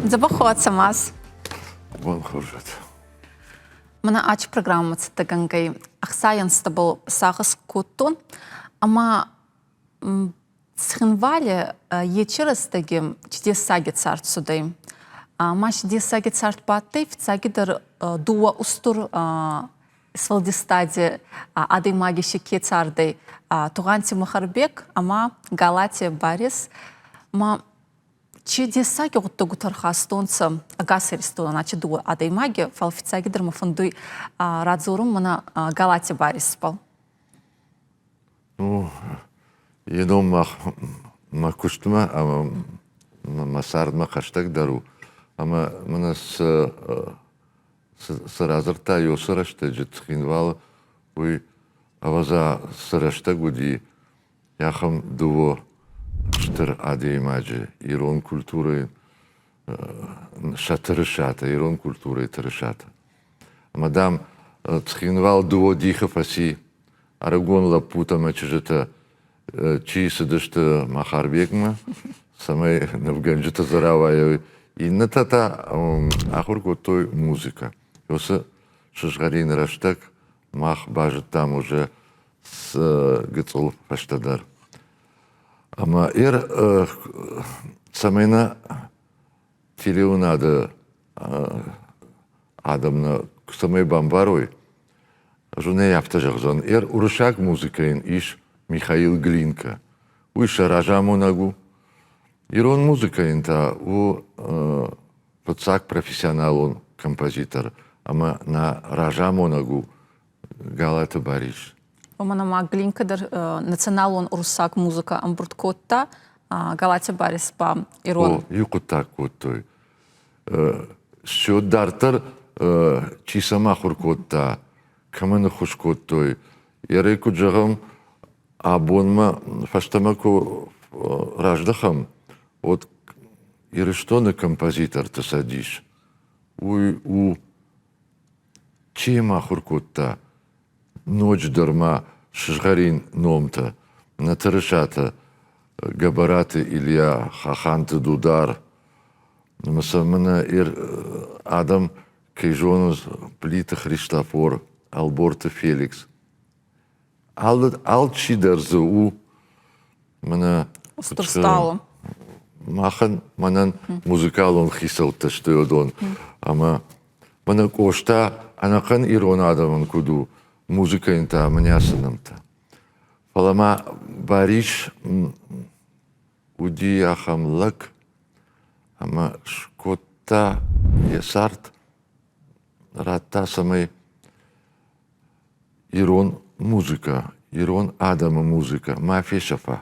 Дзӕбӕх Ацӕмӕз. Бон хорзӕт. Мӕнӕ ачи программӕ цӕттӕгӕнгӕй ӕхсайӕнзтӕбӕл сагъӕс кодтон ӕма Цхинвали ечи рӕстӕги чи дессаги цард цудӕй. Ма си дессаги цард ба адтӕй фиццагидӕр дууӕ устур сфӕлдистади адӕймаги си ке цардӕй Тугъанти Махарбег ӕма Галати Барис. Ма чи дессаги гъуддӕгутӕ рхастонцӕ ӕгас Иристонӕн ачи дууӕ адӕймаги, фал фиццагидӕр мӕ фӕндуй радзорун мӕнӕ Галати Барисбӕл. Ну, йе ном мах мӕ куыстмӕ ӕмӕ мӕ цардмӕ хӕстӕгдӕр у. Ӕмӕ мӕнӕ цы цы радзырдта уыцы рӕстӕджы Цхинвалы, уый, ӕвӕдза, цы рӕстӕг уыди, ахӕм дыууӕ стыр адӕймаджы ирон культурӕйы сӕ тырысатӕ, ирон культурӕйы тырысатӕ. Ӕмӕ, дам, Цхинвал дыууӕ дихы фӕци. Ӕрыгон лӕппутӕ ӕмӕ чызджытӕ чи цыдысты Махарбегмӕ, цӕмӕй нывгӕнджыты дзы рауайой. Иннӕтӕ та ахуыр кодтой музыкӕ. Уыцы сызгъӕрин рӕстӕг мах базыдтам уже гыцъыл фӕстӕдӕр. Ӕмӕ цӕмӕй нӕ телеуынады адӕм нӕ цӕмӕй бамбарой, ӕз уын ӕй афтӕ зӕгъдзӕн, уырыссаг музыкӕйӕн ис Михаил Глинка. Уый сӕ разамонӕг у. Ирон музыкӕйӕн та у фыццаг профессионалон композитор ӕмӕ нӕ разамонӕг у Галаты Барис. Уымӕн ӕмӕ Глинка дӕр националон уырыссаг музыкӕ ӕмбырд кодта, Галати Барис ба ирон. О, иу хъуыддаг кодтой. Все дарддӕр чи сӕм ахуыр кодта, кӕмӕн ӕххуыс кодтой, ерӕй куыд зӕгъӕм, абонмӕ фӕстӕмӕ куы раздӕхӕм, уӕд Ирыстоны композиторты цӕдис уый у Чи йӕм ахуыр кодта, ноджыдӕр ма сызгъӕрин номтӕ, нӕ тырысатӕ Гӕбӕраты Илья, Хаханты Дудар, ӕмӕ сӕ мӕнӕ адӕм кӕй зонынц Плиты Христофор, Ӕлборты Феликс. Алчи дӕр дзы у мӕнӕ Стыр Махӕн мӕнӕн музыкалон хицӕуттӕ сты уыдон. Ӕмӕ мӕнӕ Къоста ӕнӕхъӕн ирон адӕмӕн куыд у, музыкӕйӕн та мӕнӕ ацы нӕмттӕ. Фӕлӕ ма Барис уыди ахӕм лӕг, ӕмӕ скодта йӕ цард, радта, цӕмӕй ирон музыкӕ, ирон адӕмы музыкӕ ма фесӕфа.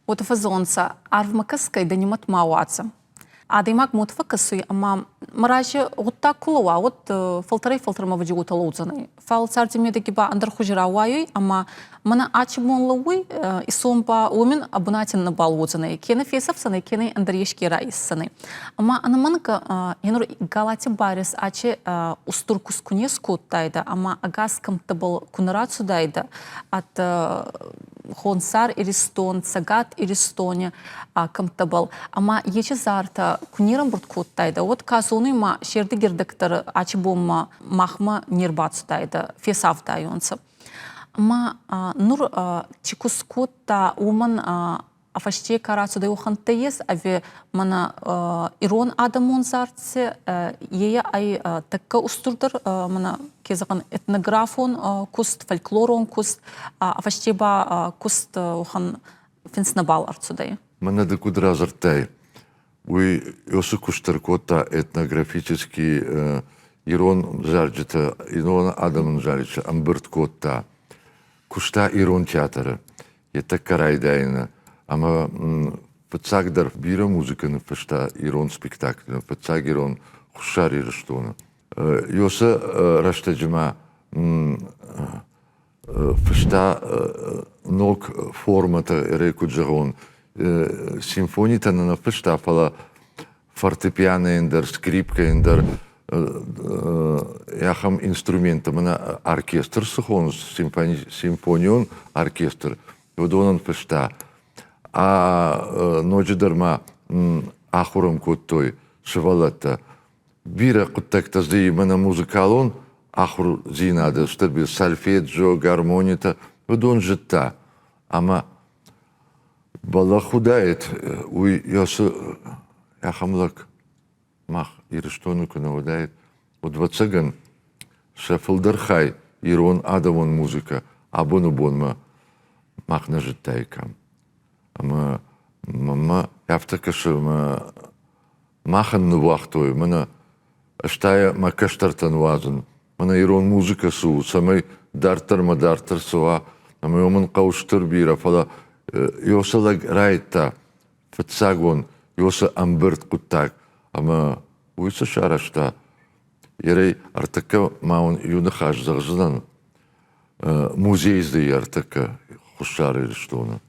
Уотӕ фӕззонцӕ, арвмӕ кӕсгӕй дӕ нимӕт ма уадзӕ. Адӕймаг мот фӕкӕсуй ӕма мӕ рази гъуддаг ку лӕуа, уӕд фӕлтӕрӕй-фӕлтӕрмӕ вӕджи лӕудзӕнӕй. Фал царди медӕги ба ӕндӕр хузи рауайуй ӕма мӕнӕ ачи бон лӕууй, исон ба уомӕн ӕ бунати нӕбал уодзӕнӕй, кенӕ фесӕфдзӕнӕй, кенӕ ӕндӕр еске раисдзӕнӕй. Ӕма ӕнӕмӕнгӕ енур Галати Барис ачи устур куст ку не скодтайдӕ ӕма ӕгас кӕмттӕбӕл ку нӕ рацудайдӕ, ат Хонсар Иристон, Цӕгат Иристони кӕмттӕбӕл. Ӕма ечи зартӕ ку не рӕмбурд кодтайдӕ, уӕд ка зонуй ма се рдигердӕгдӕр ачи бонмӕ махмӕ не рбацудайдӕ, фесавдайуонцӕ. Ӕма нур чи ку скодта, уомӕн а фӕсте ка рацудӕй, уӕхӕнттӕ ес, ӕви мӕнӕ ирон адӕмон зарци ейӕ ӕй тӕккӕ устурдӕр мӕнӕ ке зӕгъӕн этнографон куст, фольклорон куст, а фӕсте ба куст уӕхӕн финст нӕбал ӕрцудӕй. Мӕнӕ ды куд радзырдтай, уый уыцы куыст ӕркодта этнографический ирон зарджытӕ, ирон адӕмон зарджытӕ ӕмбырд кодта. Куыста ирон театры йӕ тӕккӕ райдайӕны ӕмӕ фыццагдӕр бирӕ музыкӕ ныффыста ирон спектаклы, фыццаг ирон Хуссар Ирыстоны. Ёсы рӕстӕджы ма фыста ног формӕтӕ, ӕрӕй куыд зӕгъон, симфонитӕ нӕ ныффыста, фӕлӕ фортепианойӕн дӕр, скрипкӕйӕн дӕр ахӕм инструменттӕ, мӕнӕ оркестр цы хонынц, симфонион оркестр, уыдонӕн фыста. А ноджыдӕр ма ахуыр кодтой сывӕллӕттӕ. Бирӕ хъуыддӕгтӕ дзы мӕнӕ музыкалон ахуырдзинады, стыр сольфеджио, гармонитӕ, уыдон зыдта. Ӕмӕ бӕллӕх уыдаид, уый цы ахӕм лӕг мах Ирыстоны куы нӕ уыдаид, уӕд, ӕвӕццӕгӕн, сӕ фылдӕр хай ирон адӕмон музыкӕ абоны бонмӕ мах нӕ зыдтаиккам. Ӕмӕ мӕнмӕ афтӕ кӕсы, ӕмӕ махӕн ныууагътой, мӕнӕ ӕз та мӕ кӕстӕртӕн уадзын, мӕнӕ ирон музыкӕ цы у, цӕмӕй дарддӕр ӕмӕ дарддӕр цӕуа, ӕмӕ уым хъӕуы стыр бирӕ, фӕлӕ Иосы лӕг райдта фыццагон Иосы ӕмбырд хъуыддаг, ӕмӕ уый цы сарӕзта, ерӕй ӕртӕккӕ ма уын иу ныхас зӕгъдзынӕн, музей дзы ӕртӕккӕ Хуссар Ирыстоны.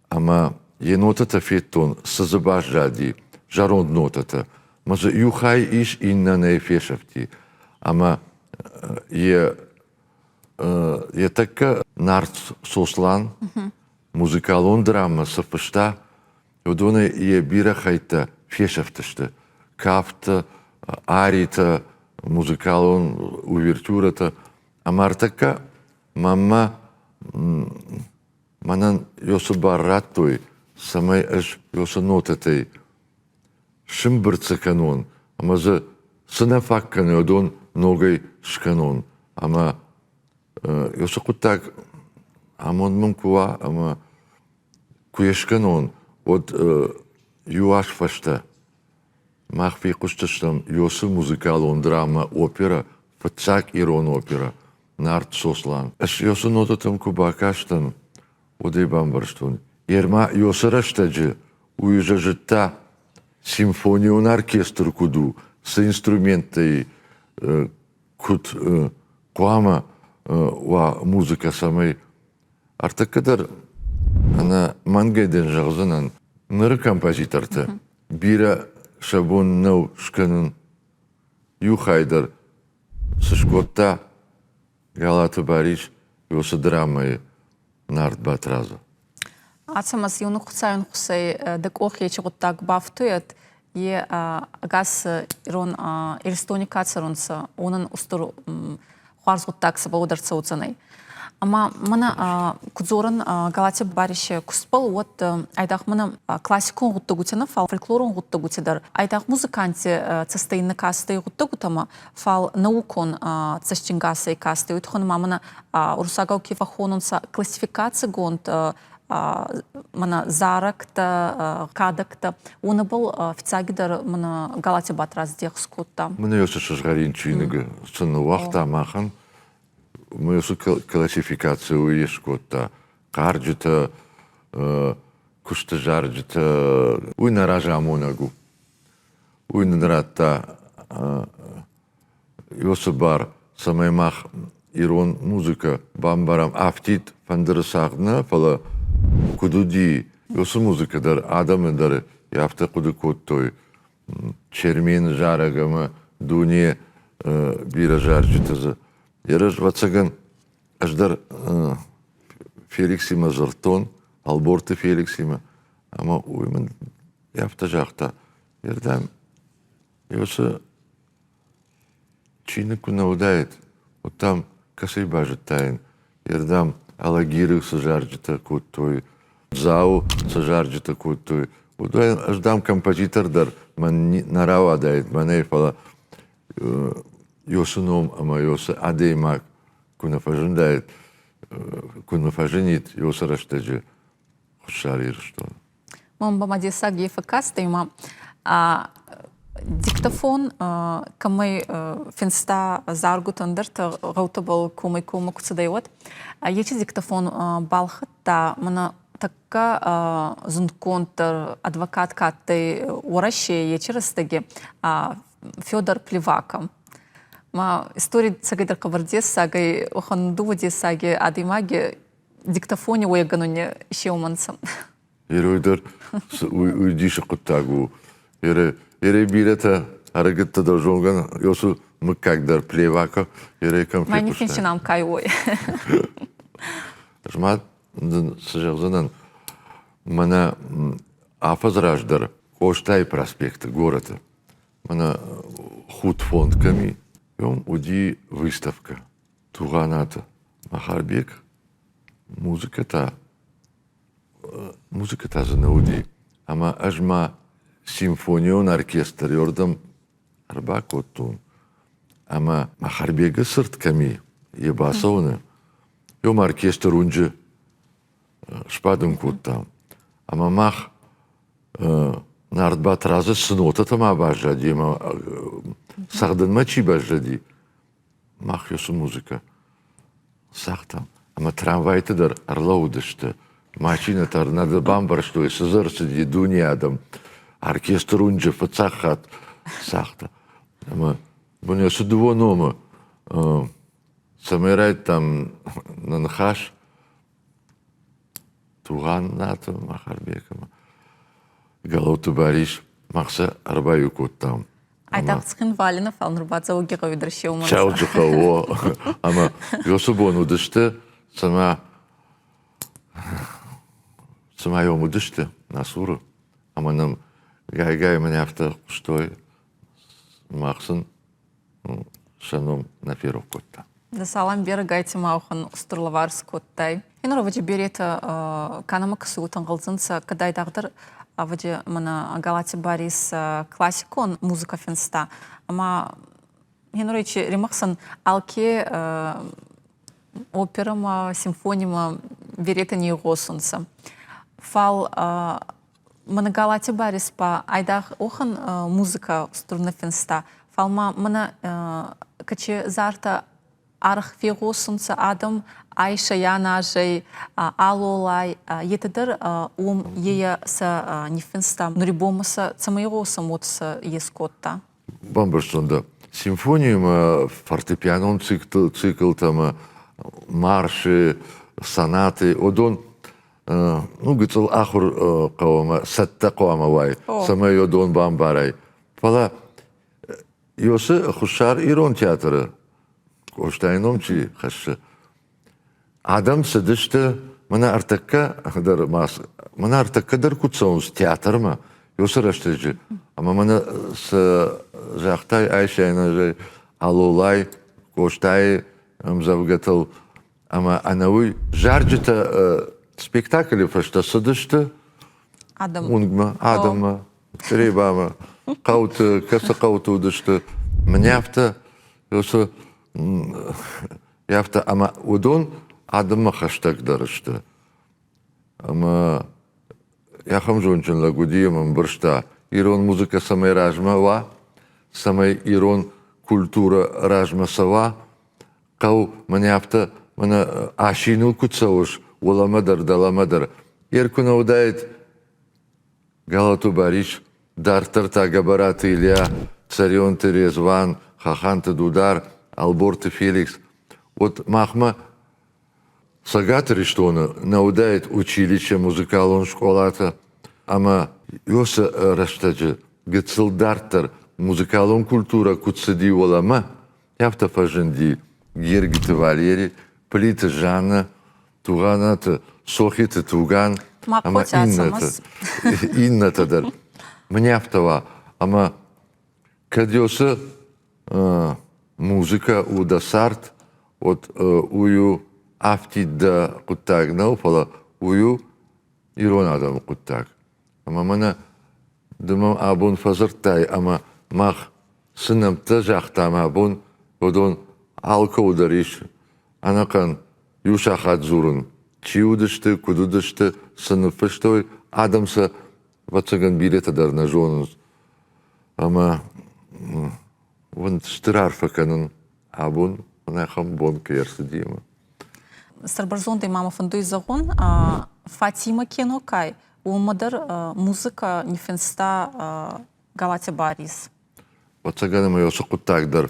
Ӕмӕ йӕ нотӕтӕ федтон, цы дзы баззади, зӕронд нотӕтӕ. Мӕ дзы иу хай ис, иннӕ нӕ фесӕфти. Ӕмӕ йӕ йӕ тӕккӕ Нарт Сослан музыкалон драмӕ цы фыста, уыдонӕй йӕ бирӕ хӕйттӕ фесӕфтысты. Кафттӕ, аритӕ, музыкалон увертюрӕтӕ. Ӕмӕ ӕртӕккӕ мӕнмӕ мӕнӕн ёсы бар радтой, цӕмӕй ӕз ёсы нотӕтӕй сымбырд цы кӕнон ӕмӕ дзы цы нӕ фаг кӕны, уыдон ногӕй скӕнон. Ӕмӕ ёсы хъуыддаг амонд мын куы уа ӕмӕ куы йӕ скӕнон, уӕд иу аз фӕстӕ мах фехъуыстыстӕм Ёсы музыкалон драмӕ оперӕ, фыццаг ирон оперӕ Нарт Сослан. Ӕз Ёсы нотӕтӕм куы бакастӕн, уӕд ӕй бамбӕрстон. Ерма Ёсы рӕстӕджы уый уже зыдта, симфонион оркестр куыд у, цы инструменттӕй куыд хъуамӕ уа музыкӕ, цӕмӕй Ӕртыккӕ дӕр ӕнӕ мӕнгӕй дын зӕгъдзынӕн, ныры композитортӕ бирӕ сӕ бон нӕу скӕнын. Иу хай дӕр цы скодта Галаты Барис уыцы драмӕйы Нарт Батрадзы. Ацӕмӕз иунӕг Хуыцауӕн Хуыцӕй дӕ къох ечи гъуддаг бафтуйӕд, е ӕгас ирон Иристони ка цӕрунцӕ, уонӕн устур хуарз гъуддаг цӕбӕл ӕрцӕудзӕнӕй. Ӕма мӕнӕ куд дзорӕн Галати Бариси кустбӕл, уӕд айдагъ мӕнӕ классикон гъуддӕгутӕ нӕ, фал фольклорон гъуддӕгутӕ дӕр айдагъ музыкантти цӕстӕй нӕ кастӕй гъуддӕгутӕмӕ, фал наукон цӕстингасӕй кастӕй. Уой туххӕн ма мӕнӕ уруссагау ке фӕххонунцӕ классификацигонд мӕнӕ зарӕгтӕ, кадӕгтӕ, уонӕбӕл фиццагидӕр мӕнӕ Галати Батрадз дехс кодта. Мӕнӕ еу сызгъӕрин чиныг цы ныууагъта махӕн, мы уыцы классификаци уый скодта. Хъарджытӕ, куысты зарджытӕ, уый нӕ разамонӕг у. Уый нын радта уыцы бар, цӕмӕй мах ирон музыкӕ бамбарӕм афтид фӕндыры цагъд нӕ, фӕлӕ куыд уыди, уыцы музыкӕ дӕр адӕмы дӕр афтӕ хъуыды кодтой. Чермены зарӕг ӕмӕ дуне бирӕ зарджытӕ дзы. Ерыс, ӕвӕццӕгӕн, ӕз дӕр Феликсимӕ дзырдтон, Ӕлборты Феликсимӕ, ӕмӕ уый мын афтӕ загъта, ердӕм уыцы чиныг куы нӕ уыдаид, уӕд дам кӕцӕй базыдтаин, ердӕм Алагиры цы зарджытӕ кодтой, Дзауы цы зарджытӕ кодтой, уыдон ӕз дам композитор дӕр мӕн нӕ рауадаид мӕнӕй, фӕлӕ Ёсы ном ӕмӕ Ёсы адӕймаг куы нӕ фӕзындаид, куы нӕ фӕзынид Ёсы рӕстӕджы Хуссар Ирыстоны. Мӕн ба ма дессаг е фӕккастӕй ма. Диктофон кӕмӕй финста заргутӕн дӕртӕ гъӕутӕбӕл комӕй-коммӕ ку цудӕй, уӕд ечи диктофон балхӕдта мӕнӕ тӕккӕ зундгонддӕр адвокат ка адтӕй Уӕрӕсей ечи рӕстӕги Федор Плевако. Ма истори цӕгӕйдӕр хъӕбӕр дессаг ӕй, уӕхӕн дууӕ дессаги адӕймаги диктофони уӕйгӕнуни сеумӕнцӕ. Герой дӕр уый дисы хъуыддаг у. Ере бирӕтӕ ӕрыгӕттӕ дӕр зонгӕ ёсы мыггаг дӕр Плевака ере кӕм фехъуыстай. Мӕ ниффинсинам кай уой. Ӕз ма дын цы зӕгъдзынӕн, мӕнӕ афӕдз раздӕр Къостайы проспекты горӕты мӕнӕ худфонд кӕм и, уым уыди выставкӕ Тугъанаты Махарбег музыкӕ та Музыкӕ та дзы нӕ уыди, ӕмӕ ӕз мӕ симфонион оркестр ёрдӕм ӕрбакодтон ӕмӕ Махарбегы цырт кӕм и, йӕ бацӕуӕны, ём оркестр уынджы сбадын кодтам. Ӕмӕ мах Нарт Батрадзы цы нотӕтӕ ма баззади ӕмӕ цӕгъдынмӕ чи баззади, мах уыцы музыкӕ цагътам. Ӕмӕ трамвайты дӕр ӕрлӕууыдысты. Машинӕтӕ нӕ бамбӕрстой, цы дзы ӕрцыди дуне адӕм. Оркестр уынджы фыццаг хатт цагъта. Ӕмӕ мын цы дыууӕ номы, цӕмӕй райдыдтам нӕ ныхас, Тугъанаты Махарбег ӕмӕ Гӕлӕуты Барис мах сӕ ӕрбаиу кодтам. Айдагъ Цхинвалы нӕ, фал нур ба Дзӕуӕгигъӕуи дӕр сеумӕ. Дзӕуджыхъӕу, ӕмӕ уыцы бон уыдысты, цыма цыма йом уыдысты нӕ цуры, ӕмӕ нӕм гай-гай мӕнӕ афтӕ хъуыстой, мах сын сӕ ном нӕ ферох кодта. Да салам берӕгайти маухан устур лӕвар скодтай. Енур беретӕ канама кӕсугутӕн ӕнгъӕлдзӕнцӕ, кӕд айдагъдӕр ӕвӕдзи мӕнӕ Галати Барис классикон музыка финста, ӕма Енуричи римӕхсӕн алке оперӕмӕ, симфонимӕ беретӕ не игъосунцӕ. Фал Мӕнӕ Галати Барис ба айдагъ уӕхӕн музыка устур нӕ финста, фал ма мӕнӕ кӕчи зартӕ арӕх фегъосунцӕ адӕм айсӕй-аназӕй, алолай, етӕ дӕр уом е сӕ ниффинста. Нури бонмӕ сӕ цӕмӕй игъосӕм, уотӕ сӕ ес кодта. Бамбӕрстон дӕ. Симфонимӕ, фортепианон циклтӕмӕ, маршы, сонаты, уыдон ну, гыццыл ахуыр хъуамӕ, цӕттӕ хъуамӕ уай, цӕмӕй уыдон бамбарай. Фӕлӕ Иосы Хуссар Ирон театры Къостайы ном чи хӕссы, адӕм цыдысты, мӕнӕ ӕртӕккӕ дӕр ма мӕнӕ ӕртӕккӕ дӕр куы цӕуынц театрмӕ, уыцы рӕстӕджы, ӕмӕ мӕнӕ цы загътай Айсӕйназӕй, Алолай, Къостайы ӕмдзӕвгӕтыл ӕмӕ ӕнӕуый зарджытӕ спектаклы фӕстӕ цыдысты уынгмӕ, адӕммӕ, Чъребамӕ, хъӕуты, кӕцы хъӕуты уыдысты. Мӕнӕ афтӕ уыцы афтӕ ӕмӕ уыдон адӕммӕ хӕстӕгдӕр сты. Ӕмӕ ахӕм зондджын лӕг уыди ӕмӕ ӕмбӕрста, ирон музыкӕ цӕмӕй размӕ уа, цӕмӕй ирон культурӕ размӕ цӕуа, хъӕу мӕнӕ афтӕ мӕнӕ асиныл куы цӕуыс, уӕлӕмӕ дӕр, дӕлӕмӕ дӕр. Ер куы нӕ уыдаид Галату Барис, дарддӕр та Гӕбӕраты Илья, Цӕрионты Резван, Хаханты Дудар, Ӕлборты Феликс. Вот махмӕ Цӕгат Ирыстоны нӕ уыдаид училище, музыкалон скъолатӕ ӕмӕ уыцы рӕстӕджы гыццыл дарддӕр музыкалон культурӕ куыд цыди уӕлӕмӕ, афтӕ фӕзынди Гергиты Валери, Плиты Жаннӕ, Тугъанаты Сохиты Туган ӕмӕ иннӕтӕ, иннӕтӕ дӕр. Мӕнӕ афтӕ уа, ӕмӕ кӕд уыцы музыкӕ у дӕ цард, уӕд уый у афтид дӕ хъуыддаг нӕу, фӕлӕ уый у ирон адӕмы хъуыддаг. Ӕмӕ мӕнӕ ды мӕм абон фӕдзырдтай ӕмӕ мах цы нӕмттӕ загътам абон, уыдон алкӕуыл дӕр ис ӕнӕхъӕн иу сахат дзурын. Чи уыдысты, куыд уыдысты, цы ныффыстой, адӕм сӕ, ӕвӕццӕгӕн, бирӕтӕ дӕр нӕ зонынц. Ӕмӕ Уын стыр арфӕ кӕнын абон ахӕм бон кӕй ӕрцыди ӕмӕ. Сӕрбӕрзондӕй ма мӕ фӕндуй зӕгъун, Фатима кино кай, уомӕ дӕр музыкӕ ниффинста Галати Барис. Ӕвӕццӕгӕн ӕмӕ уыцы хъуыддаг дӕр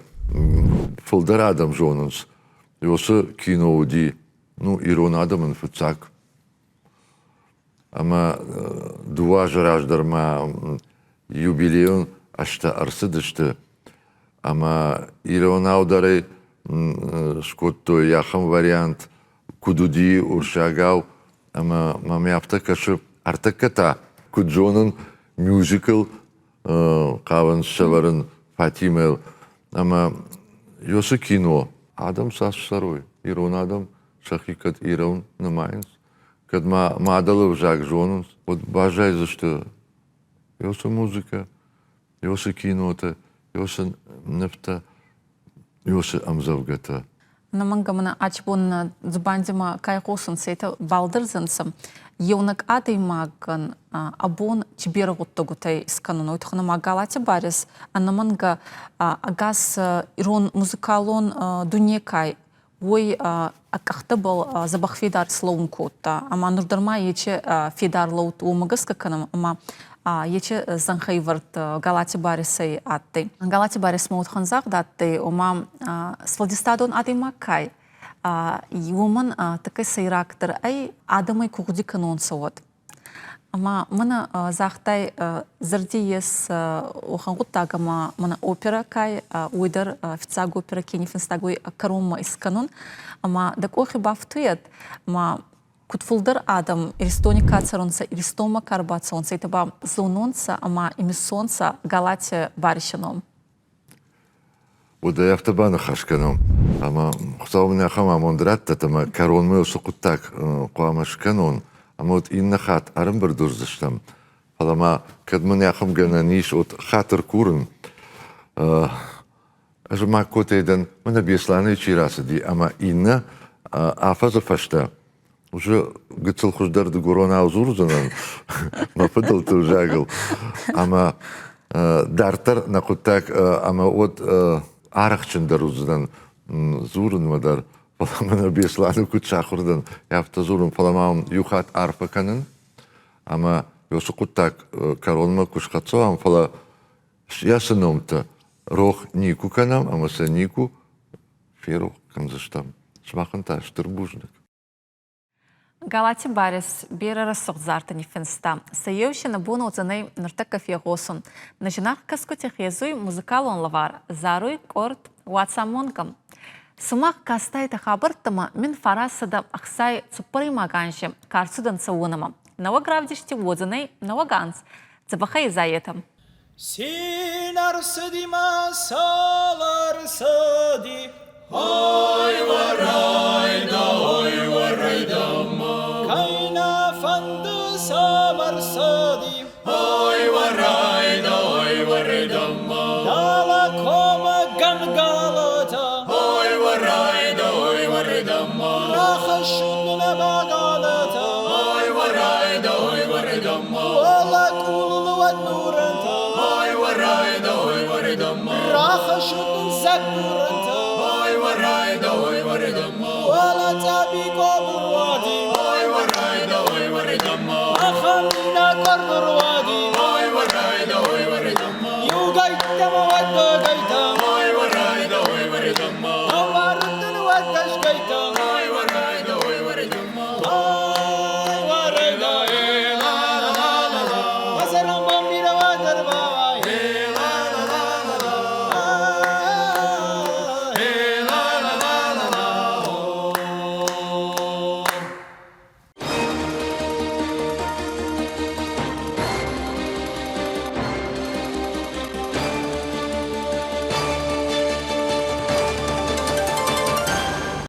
фылдӕр адӕм зонынц. Уыцы кино уыди, ну, ирон адӕмӕн фыццаг. Ӕмӕ дыууӕ азы раздӕр ма юбилейон ӕзтӕ ӕрцыдысты ӕмӕ иронау дӕр ӕй скодтой ахӕм вариант, куыд уыди уырыссагау, ӕмӕ мӕм афтӕ кӕсы, ӕртӕккӕ та, куыд зонын, мюзикл хъавынц сӕвӕрын Фатимӕйыл. Ӕмӕ уыцы кино адӕм цас цӕрой, ирон адӕм сӕхи кӕд ирон нымайынц, кӕд ма мадӕлы ӕвзаг зонынц, уӕд баззайдзысты уыцы музыкӕ, уыцы кинотӕ, уыцы нывтӕ, уыцы ӕмдзӕвгӕтӕ. Ӕнӕмӕнгӕ мӕнӕ ачбон дзубандимӕ ка игъосунцӕ, етӕ балдӕрдзӕнцӕ, еунӕг адӕймагӕн абон ци берӕ гъуддӕгутӕй искӕнун, уой туххӕн ӕма Галати Барис ӕнӕмӕнгӕ ӕгас ирон музыкалон дуне ка уой ӕ къӕхтӕбӕл дзӕбӕх федар слӕуун кодта. Ӕма нур дӕр ма ечи федар лӕуд уомӕ гӕсгӕ кӕнӕм, ӕма ечи зӕнхӕйвӕрд Галати Барисӕй адтӕй. Галати Барис ма уӕхӕн загъд адтӕй, ома сфӕлдистадон адӕймаг ка ӕй, уомӕн тӕккӕ сӕйрагдӕр ӕй адӕмӕй ку гъуди кӕнонцӕ, уӕд. Ӕма мӕнӕ загътай, зӕрди ес уӕхӕн гъуддаг, ӕма мӕнӕ оперӕ ка ӕй, уой дӕр фиццаг оперӕ ке ниффинстаг, уой кӕронмӕ искӕнун. Ӕма дӕ къохи бафтуйӕд, ӕма куд фулдӕр адӕм Иристони ка цӕрунцӕ, Иристонмӕ ка ӕрбацӕунцӕ, етӕ ба зонунцӕ ӕма имисонцӕ Галати Бариси ном. Уӕд ӕй афтӕ баныхас кӕнӕм, ӕмӕ Хуыцау мын ахӕм амонд раттӕд, ӕмӕ кӕронмӕ уыцы хъуыддаг хъуамӕ скӕнон, ӕмӕ уӕд иннӕ хатт ӕрӕмбырд уыдзыстӕм. Фӕлӕ ма кӕд мын ахӕм гӕнӕн ис, уӕд хатыр курын. Ӕз Магкотӕй дӕн, мӕнӕ Беслӕнӕй чи рацыди, ӕмӕ иннӕ афӕдзы фӕстӕ уже гыццыл хуыздӕр дыгуронау дзурдзынӕн мӕ фыдӕлты взагыл. Ӕмӕ дарддӕр нӕ хъуыддаг ӕмӕ уӕд арӕхджындӕр уыдзынӕн дзурынмӕ дӕр. Фӕлӕ мӕнӕ Беслӕны куыд сахуыр дӕн, афтӕ дзурын. Фӕлӕ ма иу хатт арфӕ кӕнын ӕмӕ уыцы хъуыддаг кӕронмӕ куы схӕццӕ уӕм, фӕлӕ йӕ цы номтӕ рох никуы кӕнӕм ӕмӕ сӕ никуы ферох кӕндзыстӕм. Сымахӕн та стыр бузныг. Галати Барис берӕ рӕсугъд зартӕ ниффинста. Сӕ еу си нӕ бон уодзӕнӕй нуртӕккӕ фегъосун. Нӕ зинаргъ кӕсгути хезуй музыкалон лӕвар, заруй къорд Уацамонгӕ. Сумах кастайтӕ хабӕрттӕмӕ мин фарасадӕ ӕхсай цуппӕрӕймаг анзи ка рцудӕнцӕ, уонӕмӕ. Нӕуӕг равдисти уодзӕнӕй нӕуӕг анз. Дзӕбӕхӕй изайетӕ. Цин ӕрцыди мӕ цал ӕрцыди, Ой, уӕрӕйда, ой, уӕрӕйда ма. Кӕй нӕ фӕнды, цӕмӕ рцыди, Ой, уӕрӕйда, ой, уӕрӕйда ма. Дӕлӕ комы гӕнгалытӕ, Ой, уӕрӕйда, ой, уӕрӕйда ма. Рахӕссут нын ӕ бӕгӕнытӕ, Ой, уӕрӕйда, ой, уӕрӕйда ма. Уӕлӕ къулыл уӕд нурӕнтӕ, Ой, уӕрӕйда, ой, уӕрӕйда ма. Рахӕссут нын дзӕккурӕнтӕ, Ой, уӕрӕйда, ой, уӕрӕйда ма. Уӕлӕ цъӕби къобор уади, Ой, уӕрӕйда, ой, уӕрӕйда ма. Ахӕм нӕ къорд.